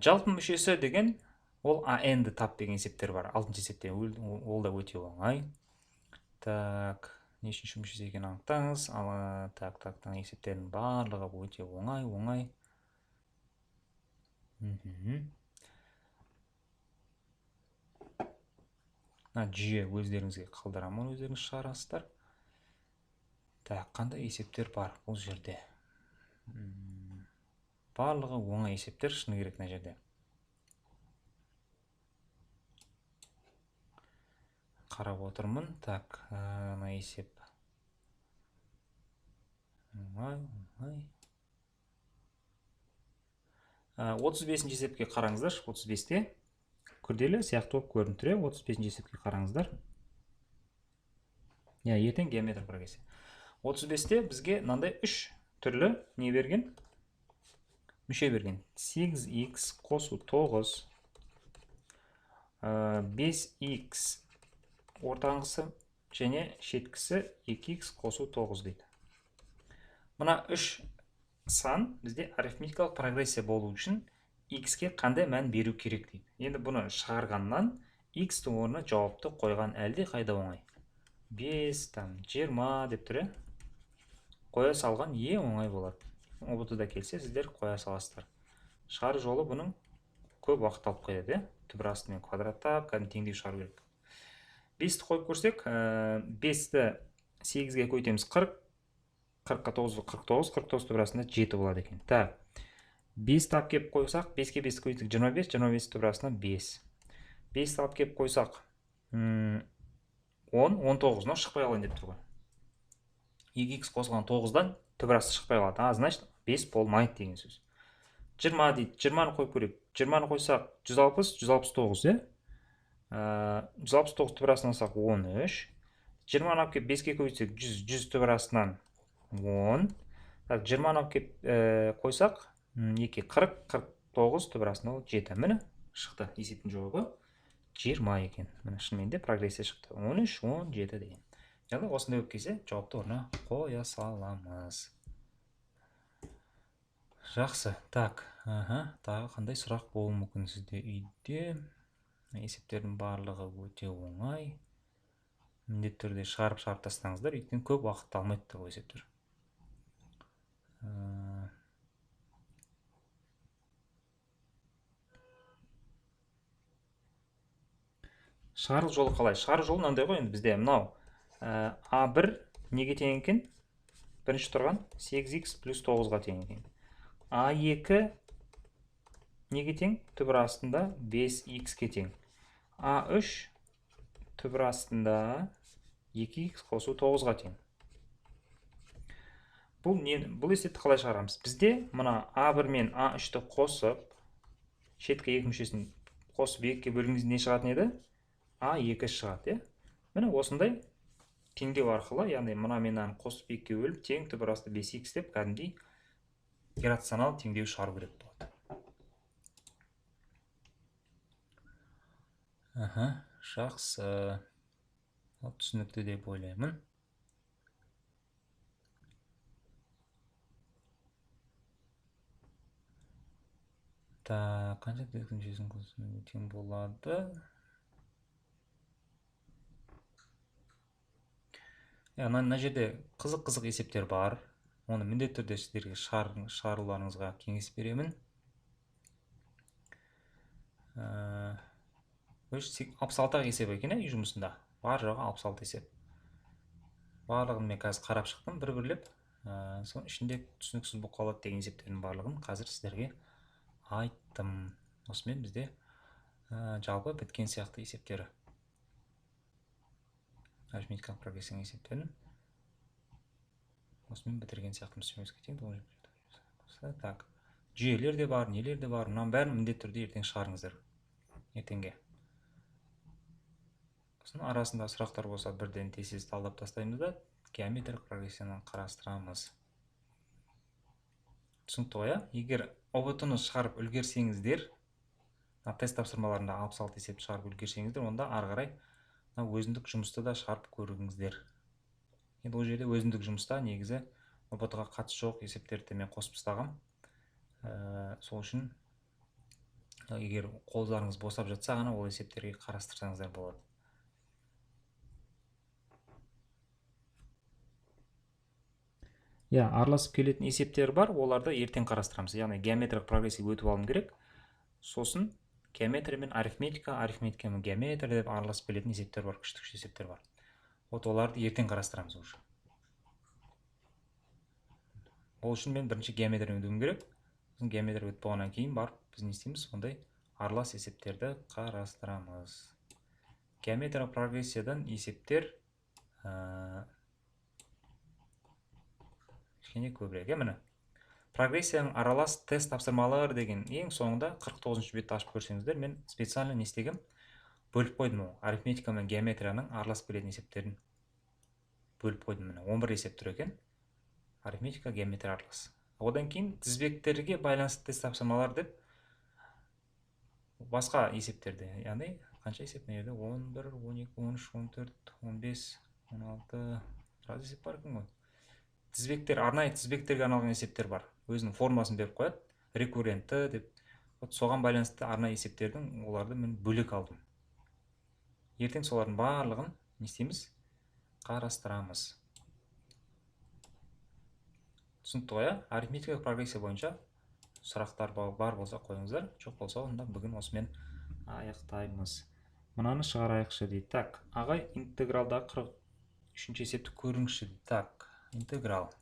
Жалпы мүшесі деген ол АН-ді тап деген есептер бар. 6-шы есепте ол да өте оңай. Так, нешінші мүшесі екенін анықтаңыз. Ал, так, так, так, есептердің барлығы өте оңай, оңай. Мына жүйе өздеріңізге қалдырамын, өздеріңіз шығарасыздар. Так, қандай есептер бар бұл жерде? Барлығы оңай есептер, шыны керек мына жерде. Қарап отырмын. Так, мына есеп. Оңай, оңай. 35-ші есепке қараңыздаршы. 35-те күрделі сияқты болып көрініп тұр, иә? 35-ші есепке қараңыздар. Иә, ертең геометр прогрессия. 35-те бізге мынандай 3 түрлі не берген? Мүше берген. 8х қосу 9, 5х ортаңғысы және шеткісі 2х қосу 9 дейді. Мына 3 сан бізде арифметикалық прогрессия болу үшін х-ке қандай мән беру керек дейді. Енді бұны шығарғаннан х-тің орнына жауапты қойған әлде қайда оңай. 5, там, 20 деп тұр, иә? Қоя салған ең оңай болады. ҰБТ-да келсе, сіздер қоя саласыздар. Шығару жолы бұның көп уақыт алып қояды, иә? Түбір астымен квадраттап, кәдімгі теңдеу шығару керек. 5-ті қойып көрсек, 5-ті 8-ге көбейтеміз 40, қырыққа тоғызды қырық тоғыз, қырық тоғыз түбір астында 7 болады екен. Так, 5-ті алып келіп қойсақ, 5-ке 5-ті көбейтсек 25, 25 түбір астында 5. 5-ті алып келіп қойсақ, 10, 19, мынау шықпай қалайын деп тұр ғой. Екі икс қосылған тоғыздан түбір асты шықпай қалады. А, значит, 5 болмайды деген сөз. 20 дейді, 20-ны қойып көрейік. 20-ны қойсақ, 160, 169, иә? 169 түбір астынан алсақ, 13. 20-ны алып келіп 5-ке көбейтсек, 100, 100 түбір астынан 10. Так, 20-ны алып келіп қойсақ, 2, 40, 49 түбір астынан ол 7. Міне, шықты. Есептің жауабы 20 екен. Міне, шынымен де прогрессия шықты. 13, 17 деген. Яғни осындай болып келсе, жауапты орнына қоя саламыз. Жақсы. Так, тағы қандай сұрақ болуы мүмкін сізде үйде? Есептердің барлығы өте оңай. Міндетті түрде шығарып тастаңыздар, өйткені көп уақыт алмайды бұл есептер. Шығару жолы қалай? Шығару жолы мынандай ғой, енді бізде мынау, А1 неге тең екен? Бірінші тұрған 8х плюс 9-ға тең екен. А2 неге тең? Түбір астында 5х-ке тең. А3 түбір астында 2х қосу 9-ға тең. Бұл есепті қалай шығарамыз? Бізде мына А1 мен А3-ті қосып, шеткі екі мүшесін қосып екіге бөлген кезде не шығатын еді? А2 шығады, иә? Міне осындай теңдеу арқылы, яғни мына мен мынаны қосып екіге бөліп, тең түбір асты 5х деп кәдімгідей иррационал теңдеу шығару керек болады. Жақсы. Ал түсінікті деп ойлаймын. Так, қанша теңдеудің шешімін қосу тең болады? Мына жерде қызық-қызық есептер бар. Оны міндетті түрде сіздерге шығаруларыңызға кеңес беремін. 66 есеп екен, үй жұмысында. Бар жоғы 66 есеп. Барлығын мен қазір қарап шықтым бір-бірлеп. Соның ішінде түсініксіз болып қалады деген есептердің барлығын қазір сіздерге айттым. Осымен бізде жалпы біткен сияқты есептері. Арифметикалық прогрессияның есептерін осымен бітірген сияқтымыз. Так, жүйелер де бар, нелер де бар. Мынаның бәрін міндетті түрде ертең шығарыңыздар. Ертеңге. Сосын арасында сұрақтар болса бірден тез-тез талдап тастаймыз да геометриялық прогрессияны қарастырамыз. Түсінікті ғой, иә? Егер ҰБТ-ны шығарып үлгерсеңіздер, тест тапсырмаларында 66 есепті шығарып үлгерсеңіздер, онда ары қарай Мына өзіндік жұмысты да шығарып көріңіздер. Енді ол жерде өзіндік жұмыста негізі ҰБТ-ға қатысы жоқ есептерді мен қосып тастағам. Сол үшін егер қолдарыңыз босап жатса ғана ол есептерге қарастырсаңыздар болады. Иә, араласып келетін есептер бар, оларды ертең қарастырамыз. Яғни геометриялық прогрессия өтіп алуым керек. Сосын геометрия мен арифметика, арифметика мен геометрия деп араласып келетін есептер бар, күшті-күшті есептер бар. Вот оларды ертең қарастырамыз уже. Ол үшін мен бірінші геометрияны өтуім керек. Сосын геометрия өтіп болғаннан кейін барып біз не істейміз? Сондай аралас есептерді қарастырамыз. Геометриялық прогрессиядан есептер кішкене көбірек. Міне. Прогрессияның аралас тест тапсырмалары деген ең соңында 49-шы бетті ашып көрсеңіздер, мен специально не істегем? Бөліп қойдым ол. Арифметика мен геометрияның араласып келетін есептерін бөліп қойдым. Міне 11 есеп тұр екен. Арифметика, геометрия аралас. Одан кейін тізбектерге байланысты тест тапсырмалар деп басқа есептерді, яғни қанша есеп мына жерде? 11, 12, 13, 14, 15, 16, біраз есеп бар екен ғой. Тізбектер, арнайы тізбектерге арналған есептер бар. Өзінің формасын беріп қояды, рекуррентті деп. Вот соған байланысты арнайы есептердің оларды мен бөлек алдым. Ертең солардың барлығын не істейміз? Қарастырамыз. Түсінікті ғой, ә? Арифметикалық прогрессия бойынша сұрақтар бар болса қойыңыздар, жоқ болса онда бүгін осымен аяқтаймыз. Мынаны шығарайықшы дейді. Так, ағай, интегралдағы 43-ші есепті көріңізші дейді. Так, интеграл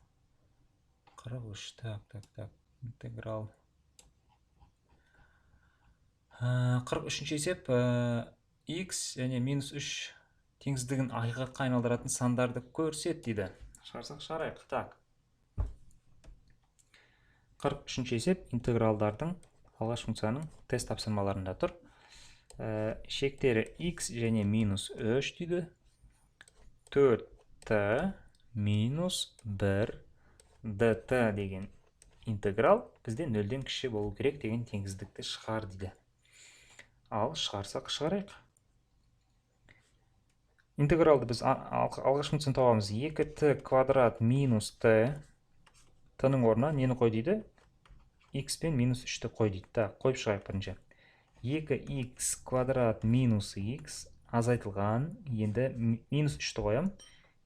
43, так, так, так, интеграл 43-ші есеп, x және минус 3 теңсіздігін ақиқатқа айналдыратын сандарды көрсет дейді. Шығарсақ шығарайық. Так, 43-ші есеп интегралдардың алғаш функцияның тест тапсырмаларында тұр. Шектері x және минус 3 дейді. 4t минус 1 dt деген интеграл бізде нөлден кіші болу керек деген теңсіздікті шығар дейді. Ал шығарсақ шығарайық. Интегралды біз алғаш функцияны табамыз. 2t квадрат минус t. T-ның орнына нені қой дейді? X пен минус 3-ті қой дейді. Так, қойып шығайық бірінші. 2x квадрат минус x азайтылған. Енді минус 3-ті қоямын.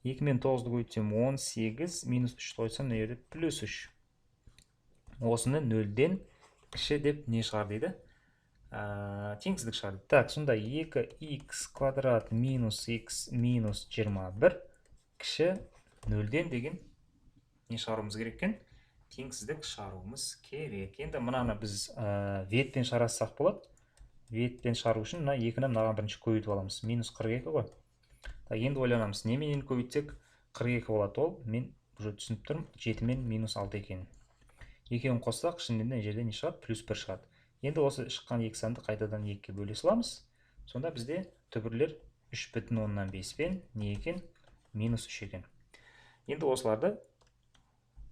2 мен 9-ды көбейтсем 18, минус 3-ті қойсам мына жерде плюс 3. Осыны нөлден кіші деп не шығар дейді? Теңсіздік шығар дейді. Так, сонда 2x квадрат минус x минус 21 кіші нөлден деген не шығаруымыз керек екен? Теңсіздік шығаруымыз керек. Енді мынаны біз ветпен шығарсақ болады. Ветпен шығару үшін мына екіні мынаған бірінші көбейтіп аламыз. Минус 42 ғой. Так, енді ойланамыз, немен көбейтсек 42 болады ол. Мен уже түсініп тұрмын, 7 мен минус 6 екенін. Екеуін қоссақ, шынымен де мына жерде не шығады? Плюс 1 шығады. Енді осы шыққан екі санды қайтадан екіге бөле саламыз. Сонда бізде түбірлер үш бүтін оннан бес пен не екен? Минус 3 екен. Енді осыларды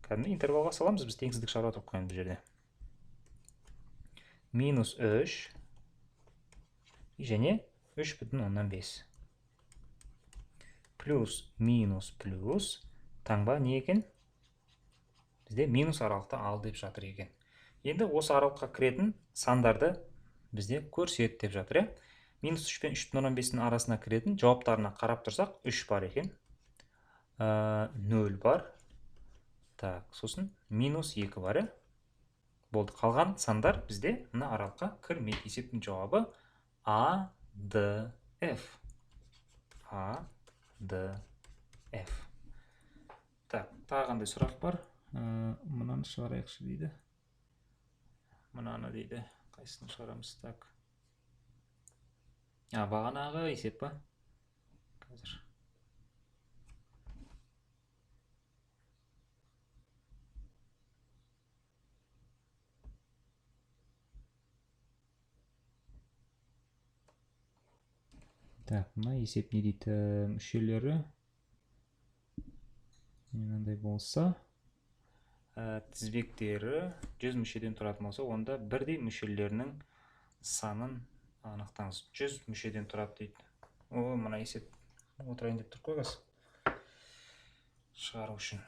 кәдімгі интервалға саламыз, біз теңсіздік шығарып отырып қоямыз бұл жерде. Минус 3 және үш бүтін оннан бес. Плюс, минус, плюс. Таңба не екен? Бізде минус аралықта ал деп жатыр екен. Енді осы аралыққа кіретін сандарды бізде көрсет деп жатыр, иә? Минус 3 пен үш бүтін оннан бестің арасына кіретін жауаптарына қарап тұрсақ, 3 бар екен. 0 бар. Так, сосын минус 2 бар, иә? Болды, қалған сандар бізде мына аралыққа кірмейді. Есептің жауабы А, Д, Ф. А, Д, Ф. Так, тағы қандай сұрақ бар? Мынаны шығарайықшы дейді. Мынаны дейді. Қайсысын шығарамыз? Так. Бағанағы есеп па? Қазір. Так, мына есеп не дейді? Мүшелері мынандай болса, тізбектері 100 мүшеден тұратын болса, онда бірдей мүшелерінің санын анықтаңыз. 100 мүшеден тұрады дейді. О, мына есеп отырайын деп тұр қой қазір. Шығару үшін.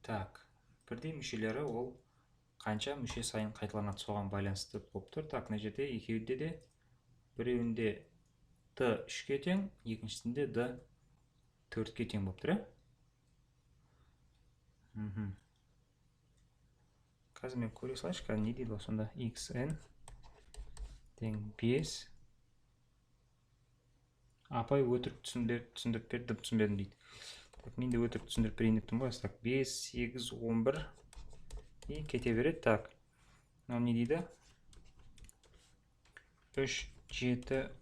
Так, бірдей мүшелері ол қанша мүше сайын қайталанады, соған байланысты болып тұр. Так, мына жерде екеуінде де біреуінде D 3-ке тең, екіншісінде D 4-ке тең болып тұр, иә? Қазір мен көре салайыншы, қазір не дейді ол сонда? Xn тең 5. Апай өтірік түсіндіріп берді, түсінбедім дейді. Так, мен де өтірік түсіндіріп берейін деп тұрмын ғой. Так, 5, 8, 11 и кете береді. Так, мынау не дейді? 3, 7,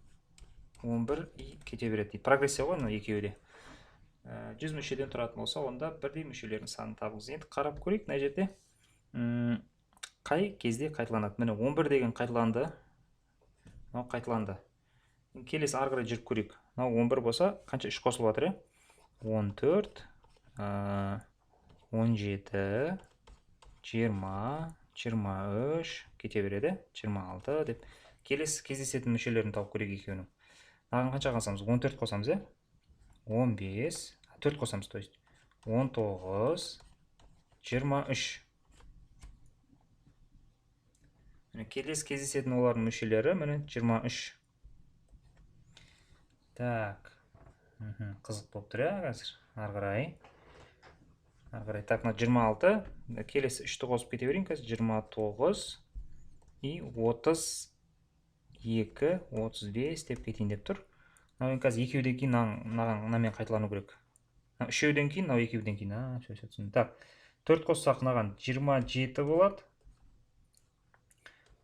11 и кете береді дейді. Прогрессия ғой мынау екеуі де. 100 мүшеден тұратын болса, онда бірдей мүшелердің санын табыңыз. Енді қарап көрейік мына жерде. Қай кезде қайталанады? Міне 11 деген қайталанды. Мынау қайталанды. Келесі ары қарай жүріп көрейік. Мынау 11 болса, қанша 3 қосылып жатыр, иә? 14, 17, 20, 23 кете береді, 26 деп. Келесі кездесетін мүшелерін тауып көрейік екеуінің. Мынаған қанша қосамыз? 14 қосамыз, иә? 15, 4 қосамыз, то есть 19, 23. Міне келесі кездесетін олардың мүшелері міне 23. Так, қызық болып тұр, иә, қазір ары қарай. Ары қарай. Так, мына 26, келесі 3-ті қосып кете берейін қазір. 29 и 32, 35 деп кетейін деп тұр. Мынау енді қазір екеуден кейін мынамен қайталану керек. Мынау үшеуден кейін, мынау екеуден кейін. А, всё, всё, түсіндім. Так, 4 қоссақ мынаған 27 болады.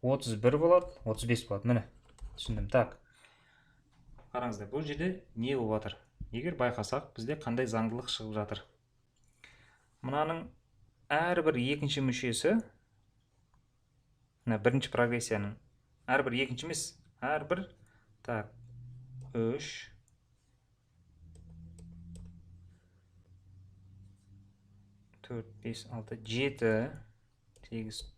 31 болады, 35 болады. Міне, түсіндім. Так, қараңыздар, бұл жерде не болып жатыр? Егер байқасақ, бізде қандай заңдылық шығып жатыр? Мынаның әрбір екінші мүшесі, мына бірінші прогрессияның әрбір екінші емес, әрбір, так, 3, 4, 5, 6, 7, 8,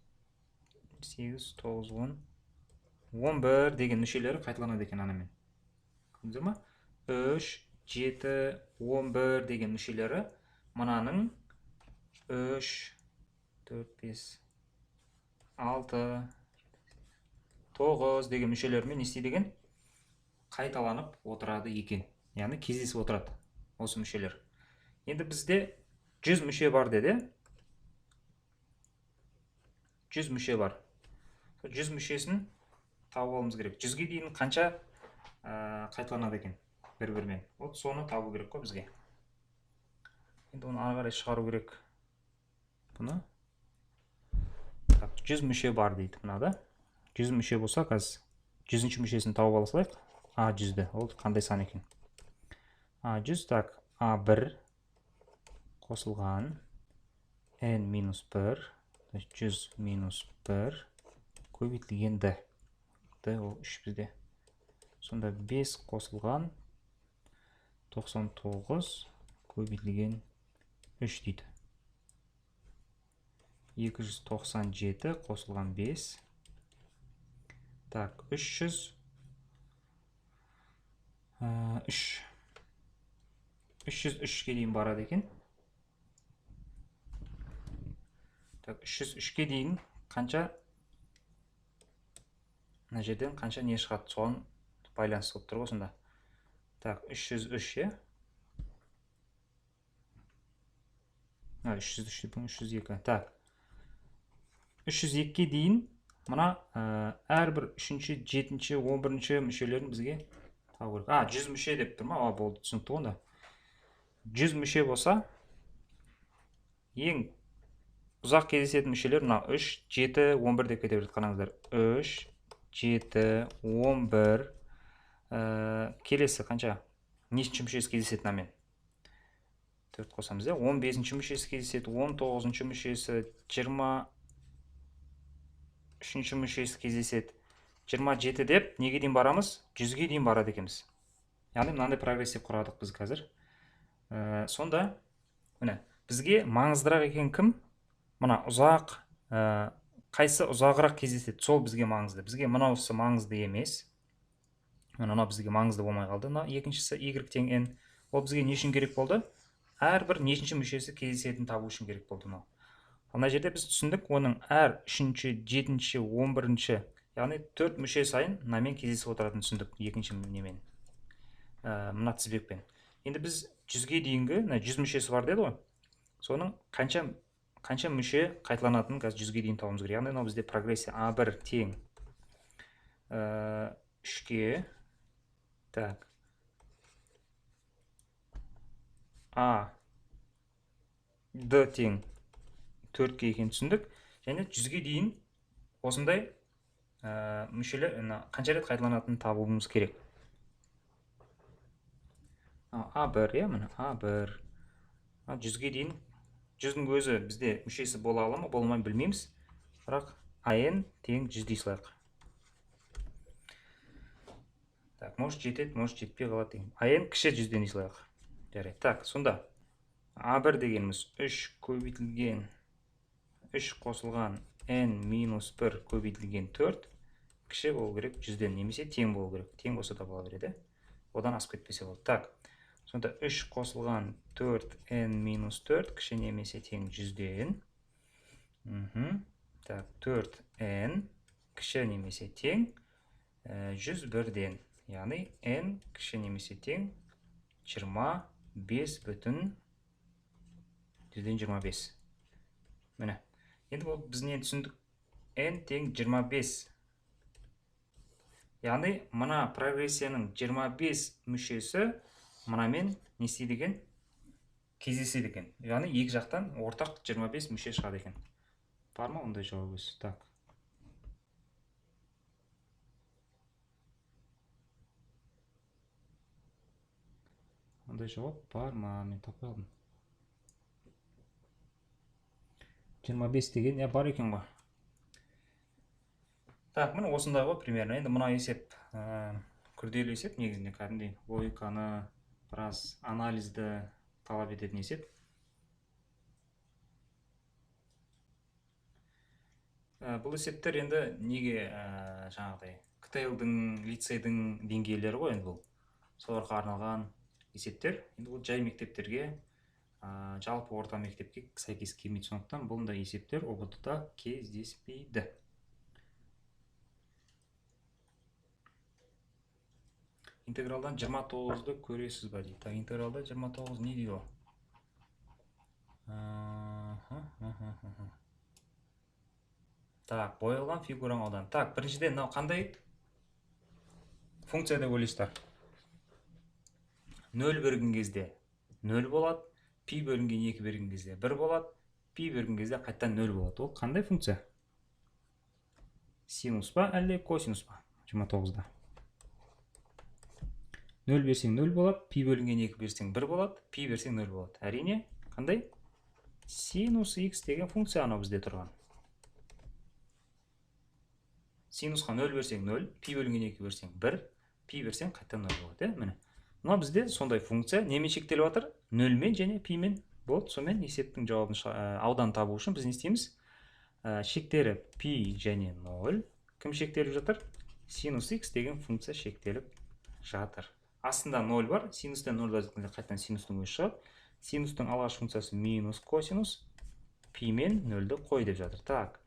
8, 9, 10, 11 деген мүшелері қайталанады екен анамен. Көрдіңіздер ма? 3, 7, 11 деген мүшелері мынаның 3, 4, 5, 6, 9 деген мүшелерімен не істейді екен? Қайталанып отырады екен. Яғни кездесіп отырады осы мүшелер. Енді бізде 100 мүше бар деді. 100 мүше бар. 100 мүшесін тауып алуымыз керек. 100-ге дейін қанша қайталанады екен бір-бірімен. Вот соны табу керек қой бізге. Енді оны ары қарай шығару керек. Бұны. Так, 100 мүше бар дейді мынада. 100 мүше болса, қазір 100-ші мүшесін тауып ала салайық. А 100-ді. Ол қандай сан екен? А 100, так, А1 қосылған N минус 1, то есть 100 минус 1 көбейтілген D. D ол 3 бізде. Сонда 5 қосылған 99 көбейтілген 3 дейді. 297 қосылған 5. Так, 303. 303-ке дейін барады екен. Так, 303-ке дейін қанша мына жерден қанша не шығады, соған байланысты болып тұр ғой сонда. Так, 303, иә? А, 303 деп, 302. Так. 302-ке дейін мына әрбір 3-ші, 7-ші, 11-ші мүшелерін бізге табу керек. А, 100 мүше деп тұр ма? А, болды, түсінікті ғой онда. 100 мүше болса, ең ұзақ кездесетін мүшелер мына 3, 7, 11 деп кете береді. Қараңыздар. 3, 7, 11. Келесі қанша? Нешінші мүшесі кездеседі мынамен? 4 қосамыз, иә? 15-ші мүшесі кездеседі, 19-шы мүшесі, 23-ші мүшесі кездеседі. 27 деп неге дейін барамыз? 100-ге дейін барады екенбіз. Яғни мынандай прогрессия құрадық біз қазір. Сонда міне бізге маңыздырақ екен кім? Мына ұзақ Қайсы ұзағырақ кездеседі, сол бізге маңызды. Бізге мынаусы маңызды емес. Мынау бізге маңызды болмай қалды. Мына екіншісі y тең n. Ол бізге не үшін керек болды? Әрбір нешінші мүшесі кездесетінін табу үшін керек болды мынау. Ал мына жерде біз түсіндік, оның әр 3-ші, 7-ші, 11-ші, яғни 4 мүше сайын мынамен кездесіп отыратынын түсіндік, екінші немен. Мына тізбекпен. Енді біз 100-ге дейінгі, мына 100 мүшесі бар деді ғой. Соның қанша мүше қайталанатынын қазір 100-ге дейін табуымыз керек. Яғни мынау бізде прогрессия А1 тең 3-ке, так, А Д тең 4-ке екенін түсіндік. Және 100-ге дейін осындай мүшелер қанша рет қайталанатынын табуымыз керек. А1, иә, міне А1. 100-ге дейін, 100-дің өзі бізде мүшесі бола ала ма, бола ма білмейміз. Бірақ АН тең 100 дей салайық. Так, может жетеді, может жетпей қалады деген. АН кіші 100-ден дей салайық. Жарайды. Так, сонда А1 дегеніміз 3 көбейтілген 3 қосылған n минус 1 көбейтілген 4 кіші болу керек 100-ден, немесе тең болу керек. Тең болса да бола береді. Одан асып кетпесе болды. Так, сонда 3 қосылған 4n минус 4 кіші немесе тең 100-ден. Так, 4n кіші немесе тең 101-ден. Яғни n кіші немесе тең 25,25. Міне. Енді бұл біз не түсіндік? N тең 25. Яғни мына прогрессияның 25 мүшесі мынамен не істейді екен? Кездеседі екен. Яғни екі жақтан ортақ 25 мүше шығады екен. Бар ма ондай жауап өзі? Так. Ондай жауап бар ма? Мен таппай алдым. 25 деген бар екен ғой. Так, міне осындай ғой примерно. Енді мына есеп күрделі есеп негізінде, кәдімгідей логиканы, біраз анализді талап ететін есеп. Бұл есептер енді неге жаңағыдай КТЛ-дің, лицейдің деңгейлері ғой енді бұл. Соларға арналған есептер. Енді бұл жай мектептерге, жалпы орта мектепке сәйкес келмейді, сондықтан бұндай есептер ҰБТ-да кездеспейді. Интегралдан 29-ды көресіз ба дейді. Так, интегралда 29 не дейді ол? Так, боялған фигураның ауданы. Так, біріншіден мынау қандай функция деп ойлайсыздар? 0 берген кезде 0 болады, пи бөлінген 2 берген кезде 1 болады, пи берген кезде қайтадан 0 болады. Ол қандай функция? Синус па, әлде косинус па? 29-да. 0 берсең 0 болады, пи бөлінген 2 берсең 1 болады, пи берсең 0 болады. Әрине, қандай? Синус х деген функция анау бізде тұрған. Синусқа 0 берсең 0, пи бөлінген 2 берсең 1, пи берсең қайтадан 0 болады, міне. Мына бізде сондай функция немен шектеліп жатыр? 0-мен және пи-мен болды. Сонымен есептің жауабын ауданын табу үшін біз не істейміз? Шектері пи және 0. Кім шектеліп жатыр? Синус х деген функция шектеліп жатыр. Астында 0 бар. Синустен 0 азайтқанда қайтадан синустың өзі шығады. Синустың алғашқы функциясы минус косинус, пи мен 0-ді қой деп жатыр. Так.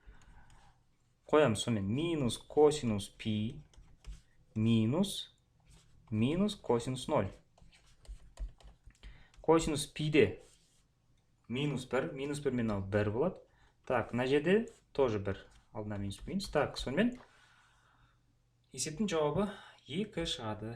Қоямыз сонымен минус косинус пи минус минус косинус 0. Косинус пиде минус 1, минус 1 мен 1 болады. Так, мына жерде тоже 1. Алдына минус минус. Так, сонымен есептің жауабы 2 шығады.